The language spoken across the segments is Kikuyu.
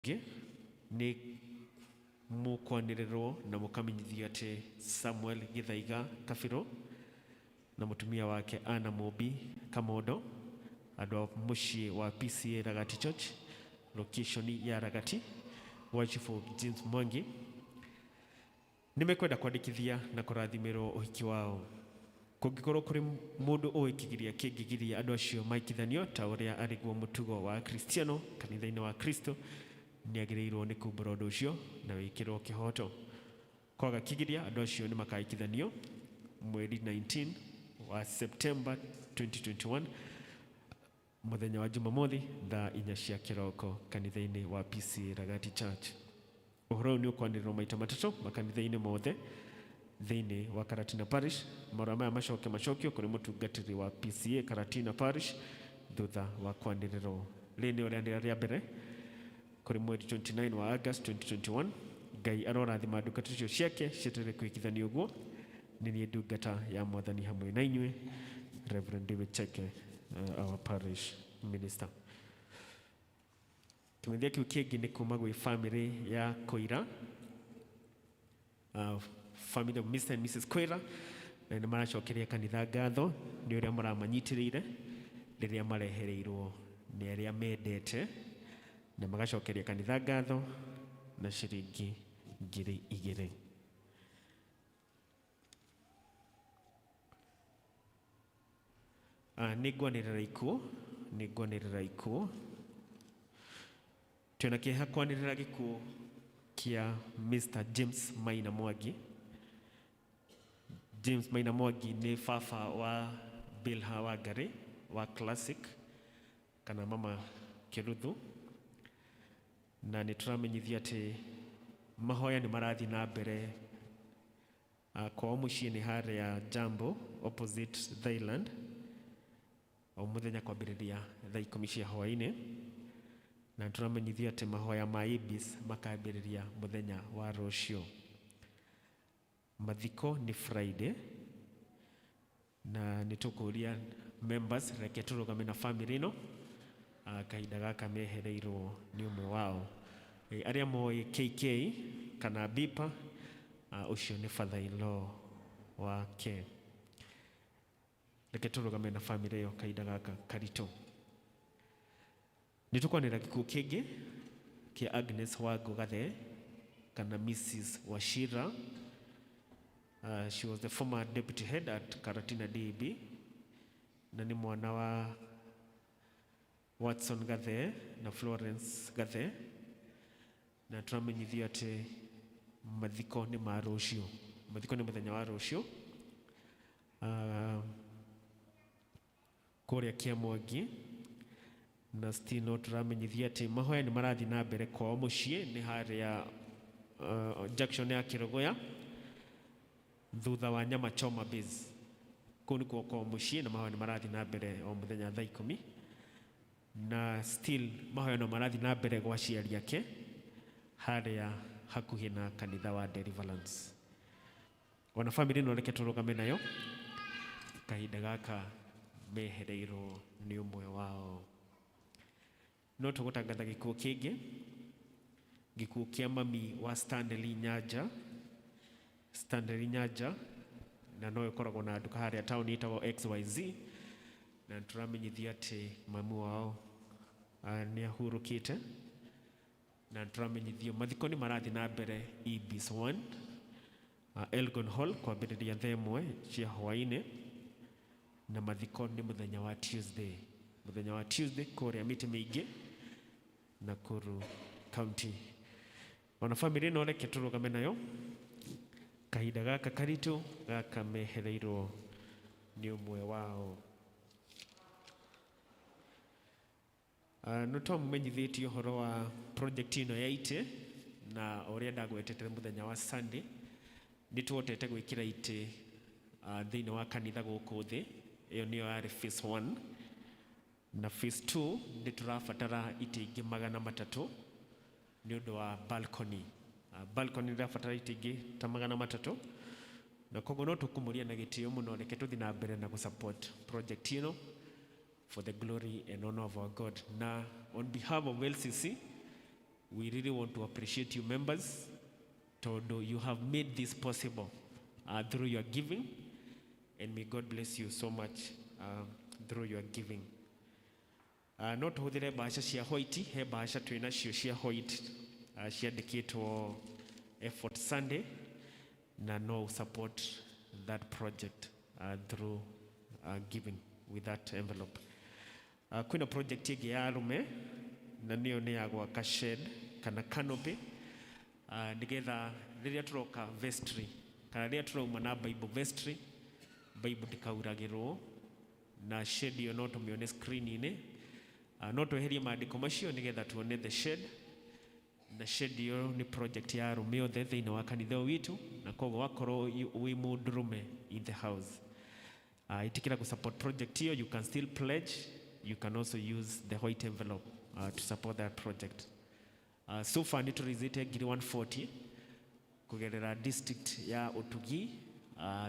Kĩngĩ nĩ mũkwanĩrĩrwo na mũkamenyithio atĩ Samuel Gĩthaiga Kabirũ na mũtumia wake Anna Mũmbi Kamondo, andũ a mũciĩ wa PCEA Ragati Church, location ya Ragati, gwa Chifu James Mwangi, Nĩ mekwenda kwandĩkithia na kũrathimĩrũo ũhiki wao. Kũngĩkorũo kũrĩ mũndũ ũĩ kĩgiria kĩngĩgiria andũ acio mahikithanio ta ũrĩa arĩ guo mũtugo wa Akristiano kanitha-inĩ wa Kristo, nĩ agĩrĩirũo nĩ kuumbũra ũndũ ũcio na wĩkĩrũo kĩhooto. Kwaga kĩgiria, andũ acio nĩ makahikithanio mweri 19 wa Septemba 2021, mũthenya wa Jumamothi thaa inya cia kĩroko kanitha-inĩ wa PCEA Ragati Church. Ũhoro ũyũ nĩ ũkwanĩrĩrwo maita matatũ makanitha-inĩ mothe thĩinĩ wa Karatina Parish. Marũa maya macoke macokio kũrĩ mũtungatĩri wa PCEA Karatina Parish thutha wa kwanĩrĩrwo. Rĩrĩ nĩrĩo rĩanĩrĩra rĩa mbere kũrĩ mweri 29 wa August 2021. Ngai arorathima ndungata icio ciake cietereire kũhikithanio ũguo. Nĩ niĩ ndungata ya Mwathani hamwe na inyuĩ, Reverend David Cheke, our parish minister. Kĩmenyithia kĩu kĩngĩ nĩ kuma gwĩ famĩlĩ ya Koira, family of Mr. and Mrs. Koira, na nĩ maracokeria kanitha ngatho nĩ ũrĩa mũramanyitĩrĩire rĩrĩa marehereirwo nĩ arĩa mendete, na magacokeria kanitha ngatho na ciringi 2000. Nĩ ngwanĩrĩra ikuũ, nĩ ngwanĩrĩra ikuũ. Twĩna kĩeha kwanĩrĩra gĩkuũ kĩa Mr. James Maina Mwangi. James Maina Mwangi nĩ baba wa Bilha Wangari wa Classic kana Mama Kĩruthu, na nĩ tũramenyithia atĩ mahoya nĩ marathiĩ na mbere kwao mũciĩ nĩ harĩa Jambo opposite Thailand o mũthenya kwambĩrĩria thaa 10 cia hwaĩ-inĩ, na nĩ tũramenyithio atĩ mahoya ma Ibis makambĩrĩria mũthenya wa rũciũ. Mathiko nĩ Friday, na nĩ tũkũria members reke tũrũgame na family ĩno kahinda gaka mehereirwo nĩ ũmwe wao. Arĩa moĩ KK kana Bipa, ũcio nĩ father in law wake. Reke tũrũgame na family ĩyo kahinda gaka karitũ. Nĩ tũkwanĩrĩra gĩkuũ kĩngĩ kĩa Agnes Wangu Gathe kana Mrs. Wachira. She was the former deputy head at Karatina DEB na nĩ mwana wa Watson Gathe na Florence Gathe, na tũramenyithio atĩ mathiko nĩ ma rũciũ. Mathiko nĩ mũthenya wa rũciũ kũrĩa Kĩamwangi, na still no tũramenyithia atĩ mahoya nĩ marathiĩ na mbere kwao mũciĩ nĩ harĩa junction ya Kĩrũgũya thutha wa Nyama Choma base. Kũu nĩkuo kwao mũciĩ na mahoya nĩ marathiĩ na mbere o mũthenya thaa 10, na still mahoya no marathiĩ na mbere gwa aciari ake harĩa hakuhĩ na kanitha wa Deliverance. Ona famĩlĩ ĩno reke tũrũgame nayo kahinda gaka mehereirwo nĩ ũmwe wao. No tũgũtangatha gĩkuũ kĩngĩ, gĩkuũ kĩa mami wa Stanley Nyanja. Stanley Nyanja na no ĩkoragwo na nduka harĩa taũni ĩtagwo XYZ, na nĩtũramenyithia atĩ mami wao nĩ ahurũkĩte, na nĩtũramenyithio mathiko nĩ marathiĩ na mbere Ibis 1 Elgon Hall kwambĩrĩria thaa 1 cia hwaĩ-inĩ, na mathiko nĩ mũthenya wa Tuesday, mũthenya wa Tuesday kũrĩa mĩtĩ mĩingĩ Nakuru County. Ona famĩlĩ ĩno reke tũrũgame nayo kahinda gaka karitũ gaka mehereirwo nĩ ũmwe wao. Nĩ twamũmenyithĩtie ũhoro wa project ĩno ya itĩ, na ũrĩa ndagwetete mũthenya wa Sunday, nĩ tũhotete gwĩkĩra itĩ thĩinĩ wa kanitha gũkũ thĩ. Ĩyo nĩyo yarĩ phase 1, na phase 2 nĩ tũrabatara itĩ ingĩ 300 nĩ ũndũ wa balcony. Balcony nĩ ĩrabatara itĩ ingĩ ta 300, na koguo no tũkũmũria na gĩtĩo mũno, reke tũthiĩ na mbere na gũ-support project ĩno for the glory and honor of our God. Na on behalf of LCC, We really want to appreciate you members tondũ you have made this possible through your giving, and may God bless you so much through your giving. No tũhũthĩre mbaca cia white, he mbaca twĩ nacio cia white ciandĩkĩtwo Effort Sunday, na no support that project through giving with that envelope. Kwĩna project ĩngĩ ya arũme, na nĩyo nĩ ya gwaka shed kana canopy, nĩgetha rĩrĩa tũroka vestry kana rĩrĩa tũrauma na Bible vestry, Bible ndĩkauragĩrwo. Na shed ĩyo no tũmĩone screen-inĩ. No tweherie maandĩko macio nĩgetha tuone the shed. Na shed ĩyo nĩ project ya arũme othe thĩinĩ wa kanitha ũyũ witũ, na koguo wakorwo wĩ mũndũrũme in the house, itikira ku support project hiyo. You can still pledge. You can also use the white envelope to support that project. So far nĩ tũraisĩte 140,000 kugerera district ya Utugi,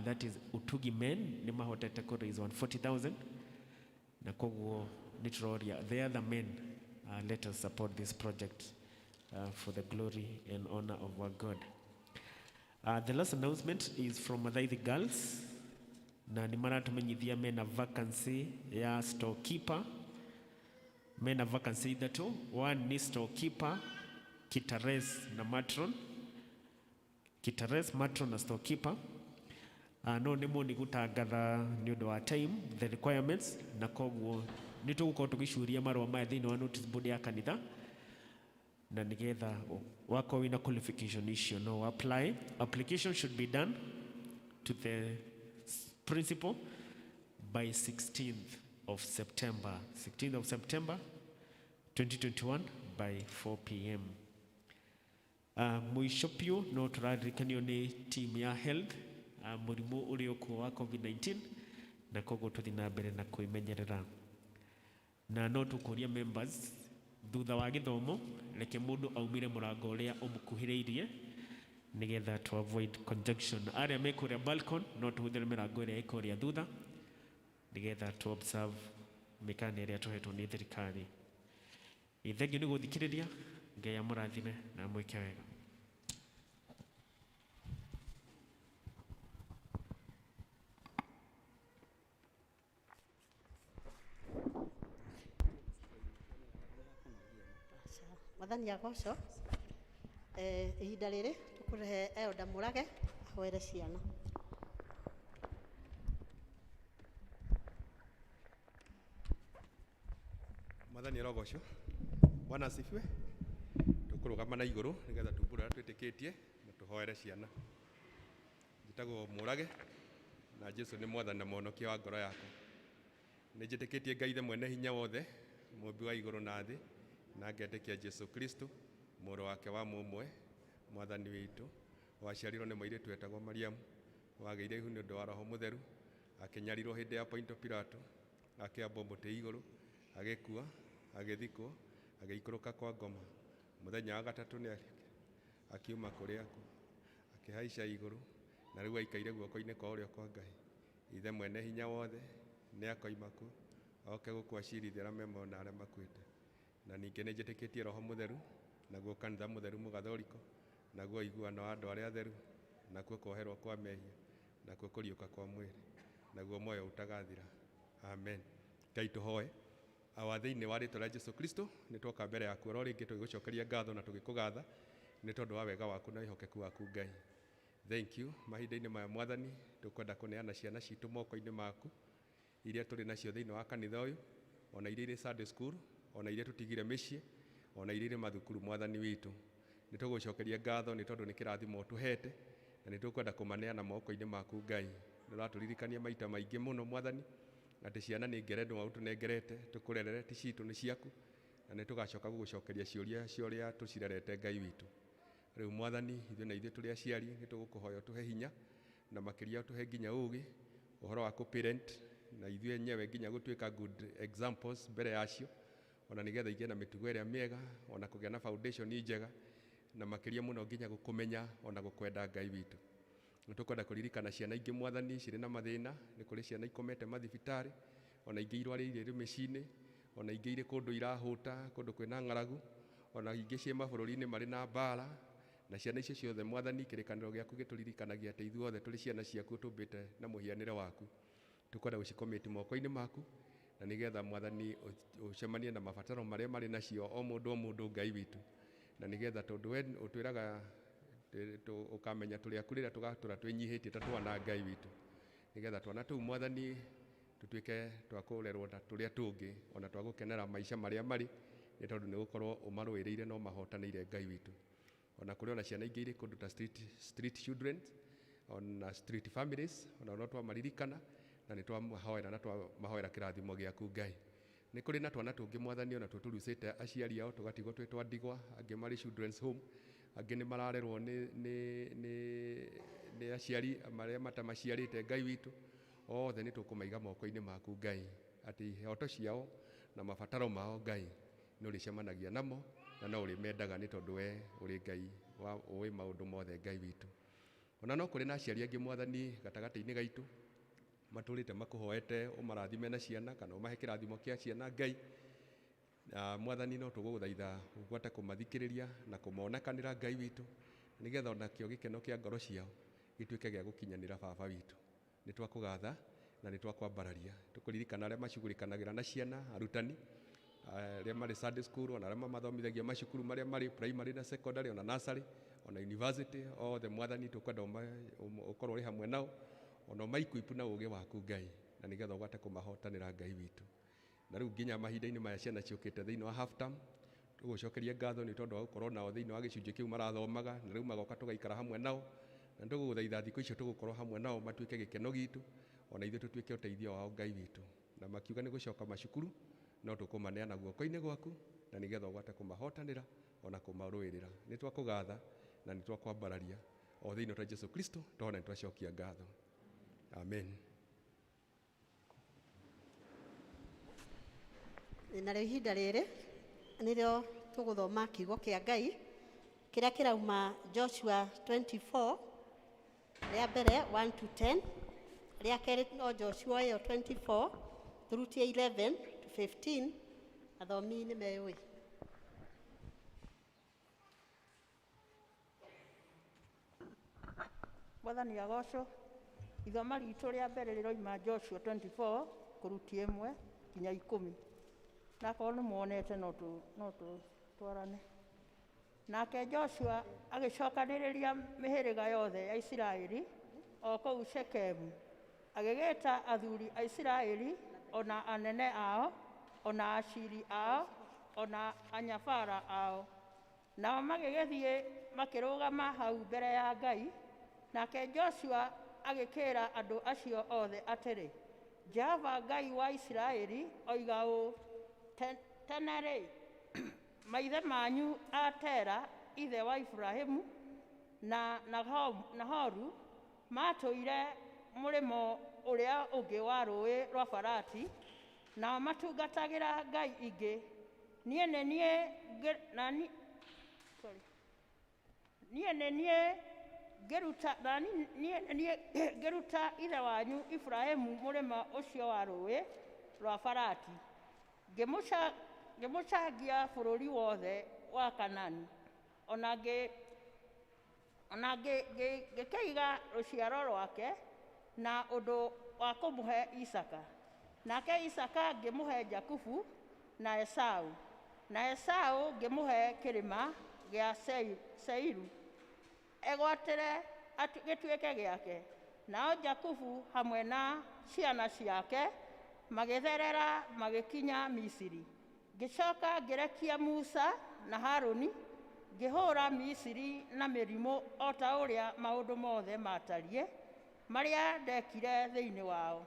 that is Utugi men nĩ mahotete ku raise 140,000, na koguo nĩ tũroria the other men, let us support this project for the glory and honor of our God. The last announcement is from Mathaithi Girls, na nĩ maratumenyithia mena vacancy ya storekeeper. Mena vacancy ithatũ. One ni storekeeper, cateress na matron. Cateress, matron na storekeeper. No nĩ mũni gũtangatha nĩ ũndũ wa time the requirements, na koguo nĩ tũgũkorwo tũgĩcuria marũa maya thĩinĩ wa notice board ya kanitha, na nĩgetha wakorwo wĩna qualification icio no apply. Application should be done to the principal by 16th of September, 16th of September 2021 by 4 p.m. Mũico biũ no tũraririkanio nĩ team ya health, mũrimũ ũrĩa ũkuo wa COVID-19, na koguo tũthiĩ na mbere na kwĩmenyerera. Na no tũkũria members, thutha wa gĩthomo reke mũndũ aumire mũrango ũrĩa ũmũkuhĩrĩirie nĩgetha to avoid congestion. Arĩa me kũrĩa balcony, no tũhũthĩre mĩrango ĩrĩa ĩ kũrĩa thutha nĩgetha to observe mĩkana ĩrĩa tũhetwo nĩ thirikari. Thengiũ nĩ gũthikĩrĩria. Ngai amũrathime na amwĩke wega. Mwathani agocwo. Ihinda rĩrĩ tũkũrehe Elder Mũrage ahoere ciana. Mwathani arogocwo. Bwana asifiwe. Tũkũrũgama na igũrũ nĩgetha tumbũre ũrĩa twĩtĩkĩtie na tũhoere ciana. Njĩtagwo Mũrage na Jesũ nĩ mwathani na mũhonokia wa ngoro yakwa. Nĩ njĩtĩkĩtie Ngai Ithe mwene hinya wothe, mũmbi wa igũrũ na thĩ, na ngetĩkia Jesũ Kristo, mũrũ wake wa mũmwe, mwathani witũ, waciarirwo nĩ mũirĩtu wetagwo Mariamu, wagĩire ihu nĩ ũndũ wa Roho Mũtheru, akĩnyarirwo hĩndĩ ya Ponto Pilato, akĩambwo mũtĩ igũrũ, agĩkua, agĩthikwo, agĩikũrũka kwa ngoma. Mũthenya wa gatatũ nĩ akiuma kũrĩ akuũ, akĩhaica igũrũ, na rĩu aikaire guoko-inĩ kwa ũrĩo kwa Ngai. Ithe mwene hinya wothe nĩ akoima kuo, oke gũkũ acirithia arĩa me muoyo na arĩa makuĩte. Na ningĩ nĩ njĩtĩkĩtie Roho Mũtheru, naguo kanitha mũtheru mũgathoriko, naguo ũiguano wa andũ arĩa atheru, nakuo kuoherwo kwa mehia, nakuo kũriũka kwa mwĩrĩ, naguo muoyo ũtagathira. Amen. Ngai tũhoe. Awa thĩinĩ wa rĩtwa rĩa Jesũ Kristo, nĩ twoka mbere yaku oro rĩngĩ tũgĩgũcokeria ngatho na tũgĩkũgatha nĩ tondũ wa wega waku na wĩhokeku waku Ngai. Thank you. Mahinda-inĩ maya Mwathani, tũkwenda kũneana ciana citũ moko-inĩ maku iria tũrĩ nacio thĩinĩ wa kanitha ũyũ, ona iria irĩ Sunday school, ona iria tũtigire mĩciĩ, ona iria irĩ mathukuru. Mwathani witũ, nĩ tũgũcokeria ngatho nĩ tondũ nĩ kĩrathimo ũtũhete, na nĩ tũkwenda kũmaneana moko-inĩ maku Ngai. Nĩ ũratũririkania maita maingĩ mũno Mwathani atĩ ciana nĩ ngerenwa ũtũnengerete tũkũrerere, ti citũ nĩ ciaku, na nĩ tũgacoka gũgũcokeria ciũria cia ũrĩa tũcirerete Ngai witũ. Rĩu Mwathani, ithuĩ na ithuĩ tũrĩ aciari nĩ tũgũkũhoya ũtũhe hinya na makĩria ũtũhe nginya ũgĩ ũhoro wa kũ-parent, na ithuĩ enyewe nginya gũtuĩka good examples mbere yacio, ona nĩgetha igĩe na mĩtugo ĩrĩa mĩega, ona kũgĩa na foundation njega, na makĩria mũno nginya gũkũmenya ona gũkwenda Ngai witũ. Nĩ tũkwenda kũririkana ciana ingĩ Mwathani cirĩ na mathĩna. Nĩ kũrĩ ciana ikomete mathibitarĩ, ona ingĩ irwarĩire irĩ mĩciĩ-inĩ, ona ingĩ irĩ kũndũ irahũta, kũndũ kwĩna ng'aragu, Ona ingĩ ciĩ mabũrũri-inĩ marĩ na mbara, na ciana icio ciothe Mwathani, kĩrĩkanĩro gĩaku gĩtũririkanagia atĩ ithuothe tũrĩ ciana ciaku tũmbĩte na mũhianĩre waku. Tũkwenda gũcikomiti moko-inĩ maku, na nĩgetha Mwathani ũcemanie na mabataro marĩa marĩ nacio o mũndũ o mũndũ, Ngai witũ, na nĩgetha tondũ we ũtwĩraga ũkamenya tũrĩ aku rĩrĩa tũgatũra twĩnyihĩtie ta twana, Ngai witũ, nĩgetha twana tũu Mwathani tũtuĩke twa kũrerwo ta tũrĩa tũngĩ, ona twa gũkenera maica marĩa marĩ, nĩ tondũ nĩ gũkorwo ũmarũĩrĩire na ũmahotanĩire, Ngai witũ. Ona kũrĩ ona ciana ingĩ irĩ kũndũ ta street children, ona street families, ona no twamaririkana na nĩ twamahoera na twamahoera kĩrathimo gĩaku, Ngai. Nĩ kũrĩ na twana tũngĩ Mwathani ona tuo tũrucĩte aciari ao, tũgatigwo twĩ twa ndigwa, angĩ marĩ children's home, angĩ nĩ mararerwo nĩ aciari marĩa matamaciarĩte, Ngai witũ. Othe nĩ tũkũmaiga moko-inĩ maku, Ngai, atĩ ihoto ciao na mabataro mao, Ngai, nĩ ũrĩcemanagia namo na no ũrĩmendaga, nĩ tondũ we ũrĩ Ngai wa ũĩ maũndũ mothe, Ngai witũ. Ona no kũrĩ na aciari angĩ Mwathani gatagatĩ-inĩ gaitũ matũrĩte makũhoete ũmarathime na ciana kana ũmahe kĩrathimo kĩa ciana, Ngai. Na Mwathani no tũgũgũthaitha ũgwate kũmathikĩrĩria na kũmonekanĩra, Ngai witũ, nĩgetha onakĩo gĩkeno kĩa ngoro ciao gĩtuĩke gĩa gũkinyanĩra. Baba witũ, nĩ twakũgatha na nĩ twakwambararia. Tũkũririkana arĩa macugurĩkanagĩra na ciana, arutani arĩa marĩ Sunday school, ona arĩa mamathomithagia macukuru marĩa marĩ primary na secondary, ona nursery, ona university, othe Mwathani tũkwenda ũkorwo ũrĩ hamwe nao, ona ũmaikuipu na ũũgĩ waku, Ngai, na nĩgetha ũgwate kũmahotanĩra, Ngai witũ. Na rĩu nginya mahinda-inĩ maya ciana ciũkĩte thĩinĩ wa half term, tũgũcokeria ngatho nĩ tondũ wa gũkorwo nao thĩinĩ wa gĩcunjĩ kĩu marathomaga, na rĩu magoka tũgaikara hamwe nao, na tũgũgũthaitha thikũ icio tũgũkorwo hamwe nao matuĩke gĩkeno gitũ, ona ithuĩ tũtuĩke ũteithio wao, Ngai witũ. Na makiuga nĩ gũcoka macukuru, no tũkũmaneana guoko-inĩ gwaku, na nĩgetha ũgwate kũmahotanĩra ona kũmarũĩrĩra. Nĩ twakũgatha na nĩ twakwambararia o thĩinĩ wa Jesu Kristo, twana nĩ twacokia ngatho. Amen. Narĩo ihinda rĩrĩ nĩrĩo tũgũthoma kiugo kĩa Ngai kĩrĩa kĩrauma Joshua 24, rĩa mbere 1 to 10, rĩa kerĩ no Joshua ĩyo 24 tũrutie 11 to 15. Athomi nĩ meyũĩ. Mwathani agocwo. Ithoma ritũ rĩa mbere rĩroima Joshua 24 kũrutia 1 nginya 10. Nakorwo nĩ muonete no tũtwarane. Nake Joshua agĩcokanĩrĩria mĩhĩrĩga yothe ya Isiraeli o kũu Shekemu, agĩgĩta athuri a Isiraeli, ona anene ao, ona aciri ao, ona anyabara ao. Nao magĩgĩthiĩ makĩrũgama hau mbere ya Ngai. Nake Joshua agĩkĩra andũ acio othe atĩrĩ, "Jehova Ngai wa Isiraeli oiga ũũ: Tene-rĩ, maithe manyu a Tera ithe wa Iburahĩmu na Nahoru matũire mũrĩmo ũrĩa ũngĩ wa rũũĩ rwa Farati, nao matungatagĩra ngai ingĩ. Niĩ nĩ niĩ ngĩ- na ni- sorry. Niĩ nĩ niĩ ngĩruta na niĩ nĩ niĩ ngĩruta ithe wanyu Iburahĩmu mũrĩmo ũcio wa rũũĩ rwa Farati, ngĩmũcangia bũrũri wothe wa Kanani, ona ngĩkĩiga rũciaro rwake na ũndũ wa kũmũhe Isaaka. Nake Isaaka ngĩmũhe Jakubu na Esau, na Esau ngĩmũhe kĩrĩma gĩa Seiru egwatĩre gĩtuĩke gĩake. Nao Jakubu hamwe na ciana ciake magĩtherera magĩkinya Misiri. Ngĩcoka ngĩrekia Musa na Harũni, ngĩhũũra Misiri na mĩrimũ o ta ũrĩa maũndũ mothe maatariĩ marĩa ndekire thĩinĩ wao.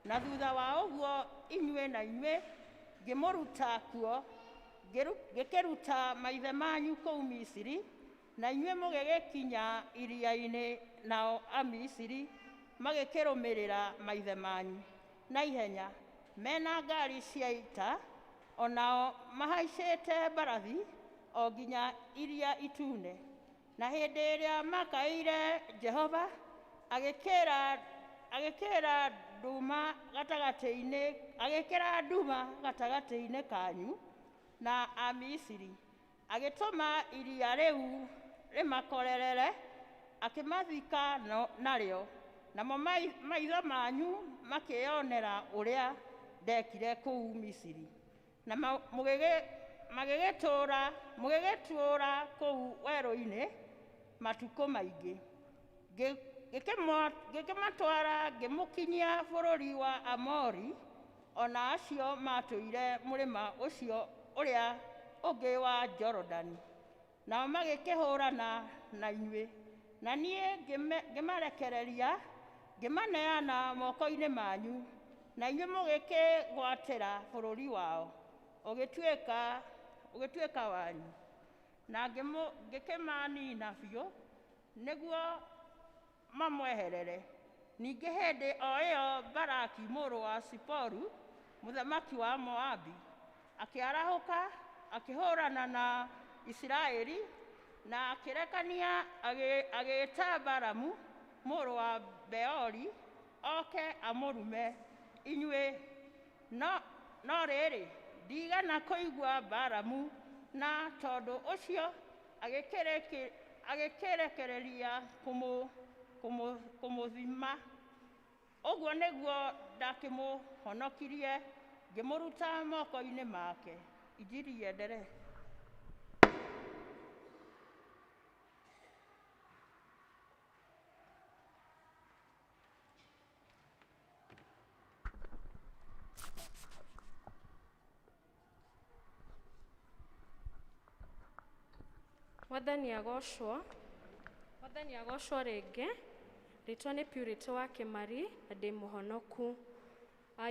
Na thutha wa ũguo inyuĩ na inyuĩ ngĩmũruta kuo, ngĩkĩruta maithe manyu kũu Misiri, na inyuĩ mũgĩgĩkinya iria-inĩ, nao Amisiri magĩkĩrũmĩrĩra maithe manyu na ihenya mena ngaari cia ita, o nao mahaicĩte mbarathi, o nginya Iria Itune. Na hĩndĩ ĩrĩa makaĩire Jehova, agĩkĩra nduma gatagatĩ-inĩ agĩkĩra nduma gatagatĩ-inĩ kanyu na Amisiri. Agĩtũma iria rĩu rĩmakorerere, akĩmathika narĩo, namo maitho manyu makĩĩonera ũrĩa ndekire kũu Misiri. Na mũgĩgĩtũũra kũu werũ-inĩ matukũ maingĩ. Ngĩkĩmatwara ngĩmũkinyia bũrũri wa Amori, o na acio matũire mũrĩma ũcio ũrĩa ũngĩ wa Jorodani. Nao magĩkĩhũrana na inyuĩ, na niĩ ngĩmarekereria ngĩmaneana moko-inĩ manyu, na inyuĩ mũgĩkĩgwatĩra bũrũri wao, ũgĩtuĩka wanyu. Na ngĩkĩmanina biũ nĩguo mamweherere. Ningĩ hĩndĩ o ĩyo Balaki mũrũ wa Siporu, mũthamaki wa Moabi, akĩarahũka akĩhũrana na Isiraeli, na akĩrekania agĩĩta Balamu mũrũ wa Beori oke amũrume inyuĩ. No rĩrĩ, ndigana kũigua Balamu, na tondũ ũcio agĩkĩrekereria kũmũthima. Ũguo nĩguo ndakĩmũhonokirie ngĩmũruta moko-inĩ make. Injiri iendelee. Mwathani agocwo. Mwathani agocwo rĩngĩ. Rĩtwa nĩ Purity wa Kĩmari na ndĩ mũhonoku.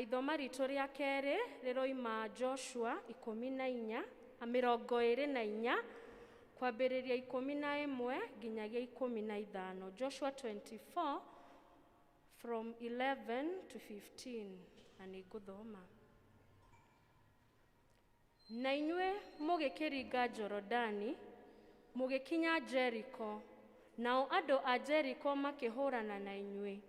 Ithoma ritũ rĩa kerĩ rĩroima Joshua 14, 24, kwambĩrĩria 11 nginyagia 15. Joshua 24 from 11 to 15, na nĩ ngũthoma. Na inyuĩ mũgĩkĩringa Jorodani, mũgĩkinya Jeriko, nao andũ a Jeriko makĩhũrana na inyuĩ,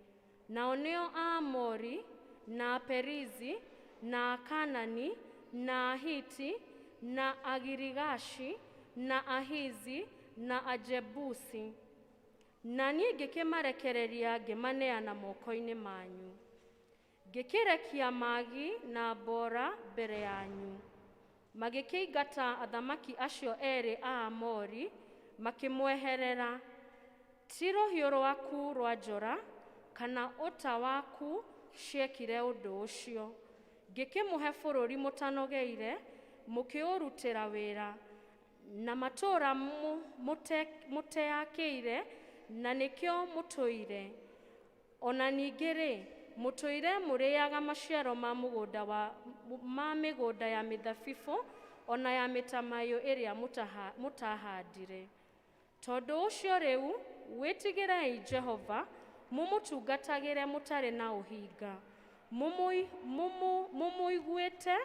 nao nĩo Aamori, na Aperizi, na Akanani, na Ahiti, na Agirigashi, na Ahizi, na Ajebusi. Na niĩ ngĩkĩmarekereria ngĩmaneana moko-inĩ manyu. Ngĩkĩrekia magi na mbora mbere yanyu. Magĩkĩingata athamaki acio erĩ a Amori, makĩmweherera. Ti rũhiũ rwaku rwa njora kana ũta waku ciekire ũndũ ũcio. Ngĩkĩmũhe bũrũri mũtanogeire, mũkĩũrutĩra wĩra, na matũũra mũteakĩire, na nĩkĩo mũtũire. Ona ningĩ rĩ, mũtũire mũrĩaga maciaro ma mũgũnda wa ma mĩgũnda ya mĩthabibũ ona ya mĩtamaiyũ ĩrĩa mũtahandire. Tondũ ũcio rĩu wĩtigĩrei Jehova, mũmũtungatagĩre mũtarĩ na ũhinga, mũmũiguĩte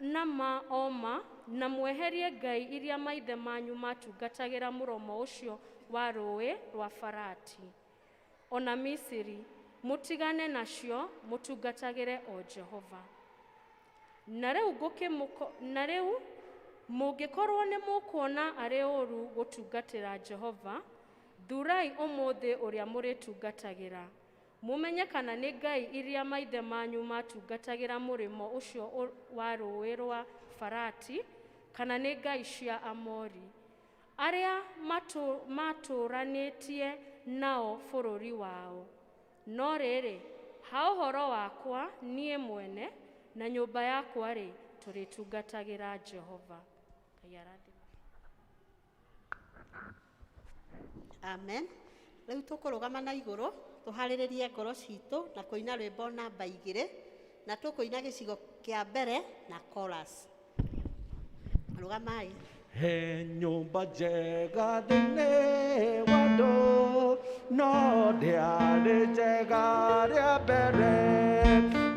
na ma o ma, na mweherie ngai iria maithe manyu matungatagĩra mũromo ũcio wa rũũĩ rwa Farati ona Misiri, mũtigane nacio, mũtungatagĩre o Jehova. Na rĩu mũngĩkorwo nĩ mũkuona arĩ ũũru gũtungatĩra Jehova, thurai ũmũthĩ ũrĩa mũrĩtungatagĩra, mũmenye kana nĩ ngai iria maithe manyu matungatagĩra mũrĩmo ũcio wa rũũĩ rwa Farati, kana nĩ ngai cia Amori arĩa matũũranĩtie nao bũrũri wao. No rĩrĩ, ha ũhoro wakwa niĩ mwene na nyũmba yakwa-rĩ, tũrĩtungatagĩra Jehova. Ngai arathime. Amen. Rĩu tũkũrũgama na igũrũ tũharĩrĩrie ngoro citũ na kũina rwĩmbo namba 2, na tũkũina gĩcigo kĩa mbere na chorus. Rũgamai. He nyũmba njega thĩinĩ wa andũ, no ndĩarĩ njega rĩa mbere,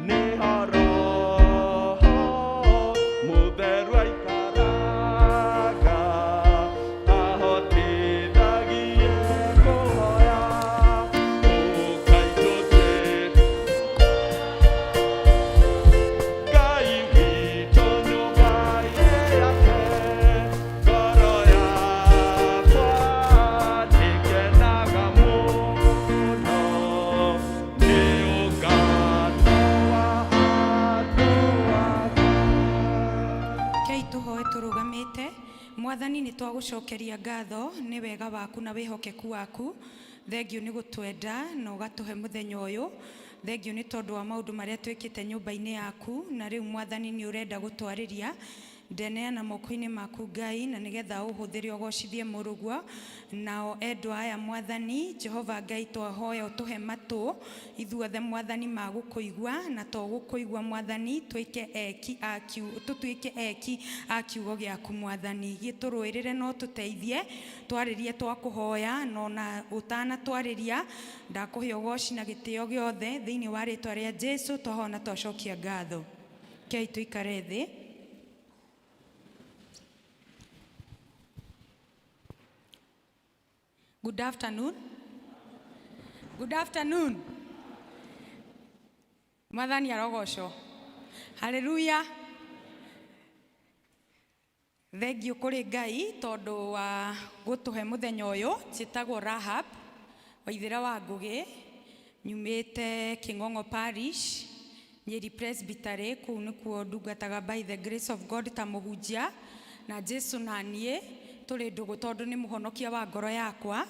nĩho Roho Mũtheru aikaraga, ahotithagie kũhoya. Ũkai tũthiĩ Ngai witũ nyũmba-inĩ yake. Twagũcokeria ngatho nĩ wega waku na wĩhokeku waku. Thengiũ nĩ gũtwenda na ũgatũhe mũthenya ũyũ. Thengiũ nĩ tondũ wa maũndũ marĩa twĩkĩte nyũmba-inĩ yaku, na rĩu Mwathani nĩ ũrenda gũtwarĩria. Ndeneana moko-inĩ maku Ngai, na nĩgetha ũhũthĩre ũgocithie mũrũguo. Nao endwa aya Mwathani Jehova Ngai, twahoya ũtũhe matũ ithuothe Mwathani ma gũkũigua, na to gũkũigua Mwathani, twĩke eki a tũtuĩke eki a kiugo gĩaku Mwathani. Gĩtũrũĩrĩre na ũtũteithie, twarĩrie twakũhoya, na ona ũtanatwarĩria ndakũhe ũgoci na gĩtĩo gĩothe thĩinĩ wa rĩtwa rĩa Jesu twahoya na twacokia ngatho. Kei tũikare thĩ. Good afternoon. Good afternoon. Mwathani arogocwo. Haleluya. Thengiũ kũrĩ Ngai tondũ wa gũtũhe mũthenya ũyũ. Njĩtagwo Rahab Waithĩra wa Ngũgĩ, nyumĩte Kĩng'ong'o Parish, Nyeri Presbytery, kũu nĩkuo ndungataga by the grace of God ta mũhunjia, na Jesu na niĩ tũrĩ ndũgũ tondũ nĩ mũhonokia wa ngoro yakwa.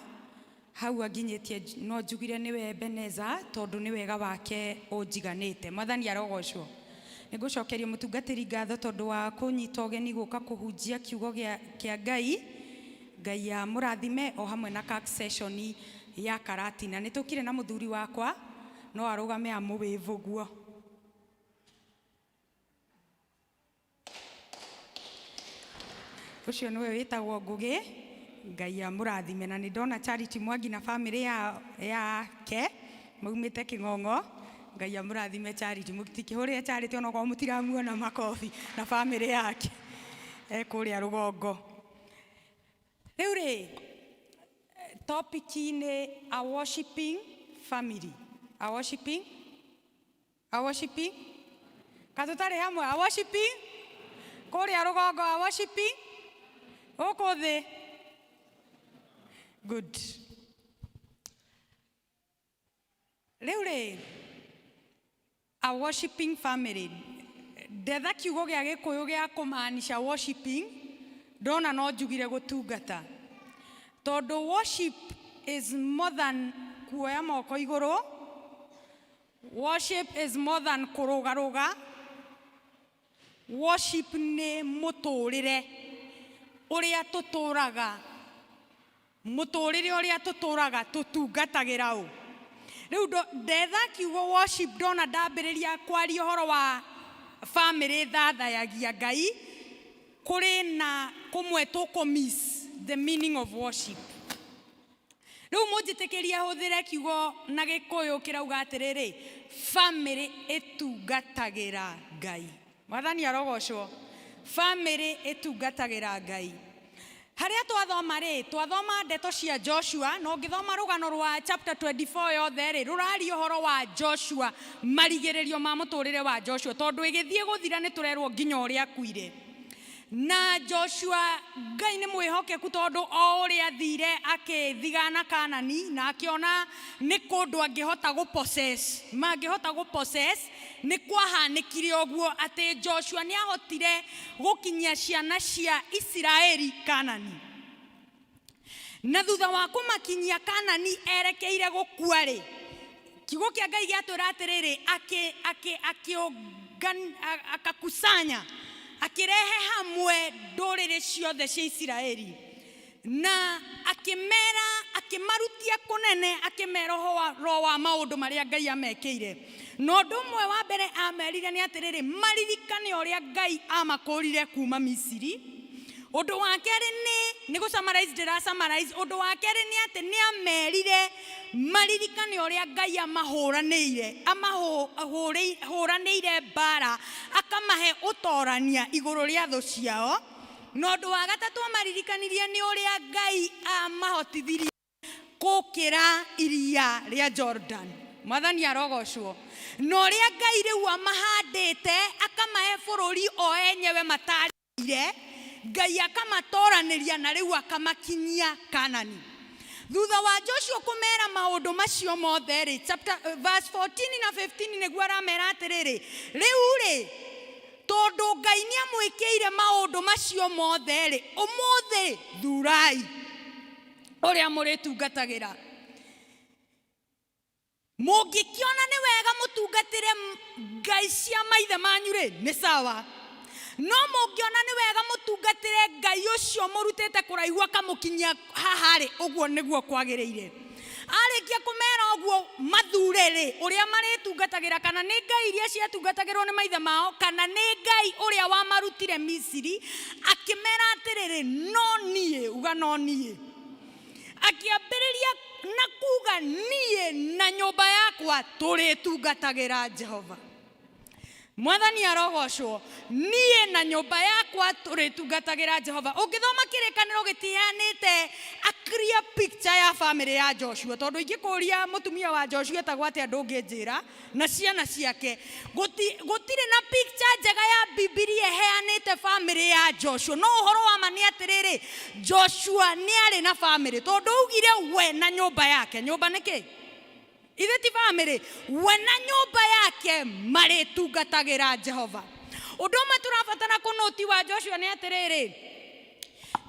Hau anginyĩtie no njugire nĩwe Ebeneza tondũ nĩ wega wake ũnjiganĩte. Mwathani arogocwo. Nĩngũcokeria mũtungatĩri ngatho tondũ wa kũnyita ũgeni gũka kũhunjia kiugo kĩa Ngai. Ngai amũrathime o hamwe na CAC session ya Karatina. Nĩ tũkire na mũthuri wakwa, no arũgame amũwĩvũ guo. Ũcio nĩwe wĩtagwo Ngũgĩ. Ngai amũrathime. Na nĩ ndona Charity Mwangi na family yake maumĩte Kĩng'ong'o. Ngai amũrathime Charity. Mũtikĩhũrĩre Charity onokorwo mũtiramuona makobi na family yake e kũrĩa rũgongo. Rĩu rĩ, topic nĩ a worshiping family. A worshiping? A worshiping? Katũtarĩ hamwe, a worshiping? Kũrĩa rũgongo, a worshiping? Gũkũ thĩ? Good. Rĩu rĩ, a worshiping family. Ndetha kiugo gĩa Gĩkũyũ gĩa kũmaanisha worshiping, ndona no njugire gũtungata. Tondũ worship is more than kuoya moko igũrũ. Worship is more than kũrũgarũga. Worship nĩ mũtũrĩre ũrĩa tũtũraga, mũtũrĩre ũrĩa tũtũraga tũtungatagĩra ũ. Rĩu ndetha kiugo worship, ndona ndambĩrĩria kwaria ũhoro wa family thathayagia Ngai, kũrĩ na kũmwe tũkũ miss the meaning of worship. Rĩu mũnjĩtĩkĩrie hũthĩre kiugo na Gĩkũyũ kĩrauga atĩrĩrĩ, family ĩtungatagĩra Ngai. Mwathani arogocwo. Family ĩtungatagĩra Ngai. Harĩa twathoma rĩ, twathoma ndeto cia Joshua, na ũngĩthoma rũgano rwa chapter 24 yothe rĩ, rũraria ũhoro wa Joshua, marigĩrĩrio ma mũtũrĩre wa Joshua, tondũ ĩgĩthiĩ gũthira nĩ tũrerwo nginya ũrĩa akuire. Na Joshua Ngai nĩ mwĩhokeku tondũ o ũrĩa athire akĩthigana Kanani na akĩona nĩ kũndũ angĩhota gũ possess, mangĩhota gũ possess, nĩ kwahanĩkire ũguo atĩ Joshua nĩ ahotire gũkinyia ciana cia Isiraeli Kanani. Na thutha wa kũmakinyia Kanani erekeire gũkua rĩ, kiugo kĩa Ngai gĩatwĩra atĩrĩrĩ, akakusanya, akĩrehe hamwe ndũrĩrĩ ciothe cia Isiraeli, na akĩmera, akĩmarutia kũnene, akĩmera ũhoro wa maũndũ marĩa Ngai amekĩire. Na ũndũ ũmwe wa mbere amerire nĩ atĩrĩrĩ, maririkane ũrĩa Ngai amakũrire kuma Misiri. Ũndũ wa kerĩ nĩ gũ summarize, ndĩra summarize. Ũndũ wa kerĩ nĩ atĩ nĩ amerire maririkane ũrĩa Ngai amahũranĩire, amahũranĩire mbara, akamahe ũtorania igũrũ rĩa thũ ciao. Na ũndũ wa gatatũ amaririkanirie nĩ ũrĩa Ngai amahotithirie gũkĩra iria rĩa Jordan. Mwathani arogocwo. Na ũrĩa Ngai rĩu amahandĩte akamahe bũrũri o enyewe matarĩire, Ngai akamatoranĩria na rĩu akamakinyia Kanani. Thutha wa Joshua kũmera maũndũ macio mothe rĩ, chapter, verse 14 na 15 nĩguo aramera atĩrĩrĩ, rĩu rĩ Tondũ Ngai nĩ amwĩkĩire maũndũ macio mothe rĩ, ũmũthĩ thurai ũrĩa mũrĩtungatagĩra. Mũngĩkĩona nĩ wega mũtungatĩre ngai cia maithe manyu rĩ, nĩ sawa. No mũngĩona nĩ wega mũtungatĩre Ngai ũcio mũrutĩte kũraihu akamũkinyia haha rĩ, ũguo nĩguo kwagĩrĩire. Arĩkia kũmera ũguo mathure rĩ, ũrĩa marĩtungatagĩra, kana nĩ ngai iria ciatungatagĩrwo nĩ maithe mao, kana nĩ Ngai ũrĩa wamarutire Misiri, akĩmera atĩrĩrĩ, no niĩ, uga no niĩ. Akĩambĩrĩria na kuga niĩ na nyũmba yakwa tũrĩtungatagĩra Jehova. Mwathani arogocwo. Niĩ na nyũmba yakwa tũrĩtungatagĩra Jehova. Ũngĩthoma Kĩrĩkanĩro gĩtiheanĩte a clear picture ya family ya Joshua, tondũ ingĩkũria mũtumia wa Joshua etagwo atĩa ndũngĩnjĩra, na ciana ciake. Gũtirĩ na picture njega ya Bibilia ĩheanĩte family ya Joshua. No ũhoro wa ma nĩ atĩrĩrĩ, Joshua nĩ arĩ na family, tondũ augire we na nyũmba yake. Nyũmba nĩ kĩ? Ithe ti family? We na nyũmba yake marĩtungatagĩra Jehova. Ũndũ ũmwe tũrabatara kũnũti wa Joshua nĩ atĩrĩrĩ,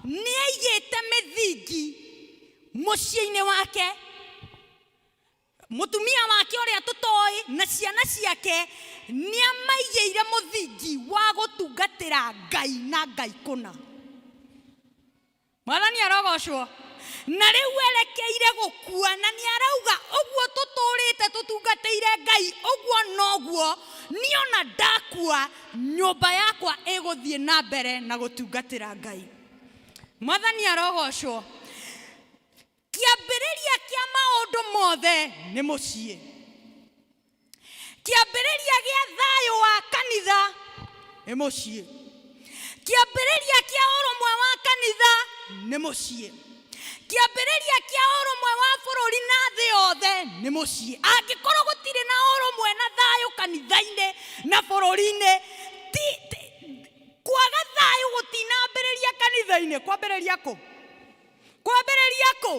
nĩ aigĩte mĩthingi mũciĩ-inĩ wake, mũtumia wake ũrĩa tũtoĩ na ciana ciake, nĩ amaigĩire mũthingi wa gũtungatĩra Ngai na Ngai kũna. Mwathani arogocwo. Na rĩu erekeire gũkua, na nĩ arauga ũguo tũtũrĩte tũtungatĩire Ngai, ũguo noguo niĩ ona ndakua nyũmba yakwa ĩgũthiĩ na mbere na gũtungatĩra Ngai. Mwathani arogocwo. Kĩambĩrĩria kĩa maũndũ mothe nĩ mũciĩ. Kĩambĩrĩria gĩa thayũ wa kanitha nĩ mũciĩ. Kĩambĩrĩria kĩa ũrũmwe wa kanitha nĩ mũciĩ. Kĩambĩrĩria kĩa ũrũmwe wa bũrũri na thĩ yothe nĩ mũciĩ. Angĩkorwo gũtirĩ na ũrũmwe na thayũ kanitha-inĩ na bũrũri-inĩ, kwaga thayũ gũtinambĩrĩria kanitha-inĩ, kwambĩrĩria kũ? Kwambĩrĩria kũ?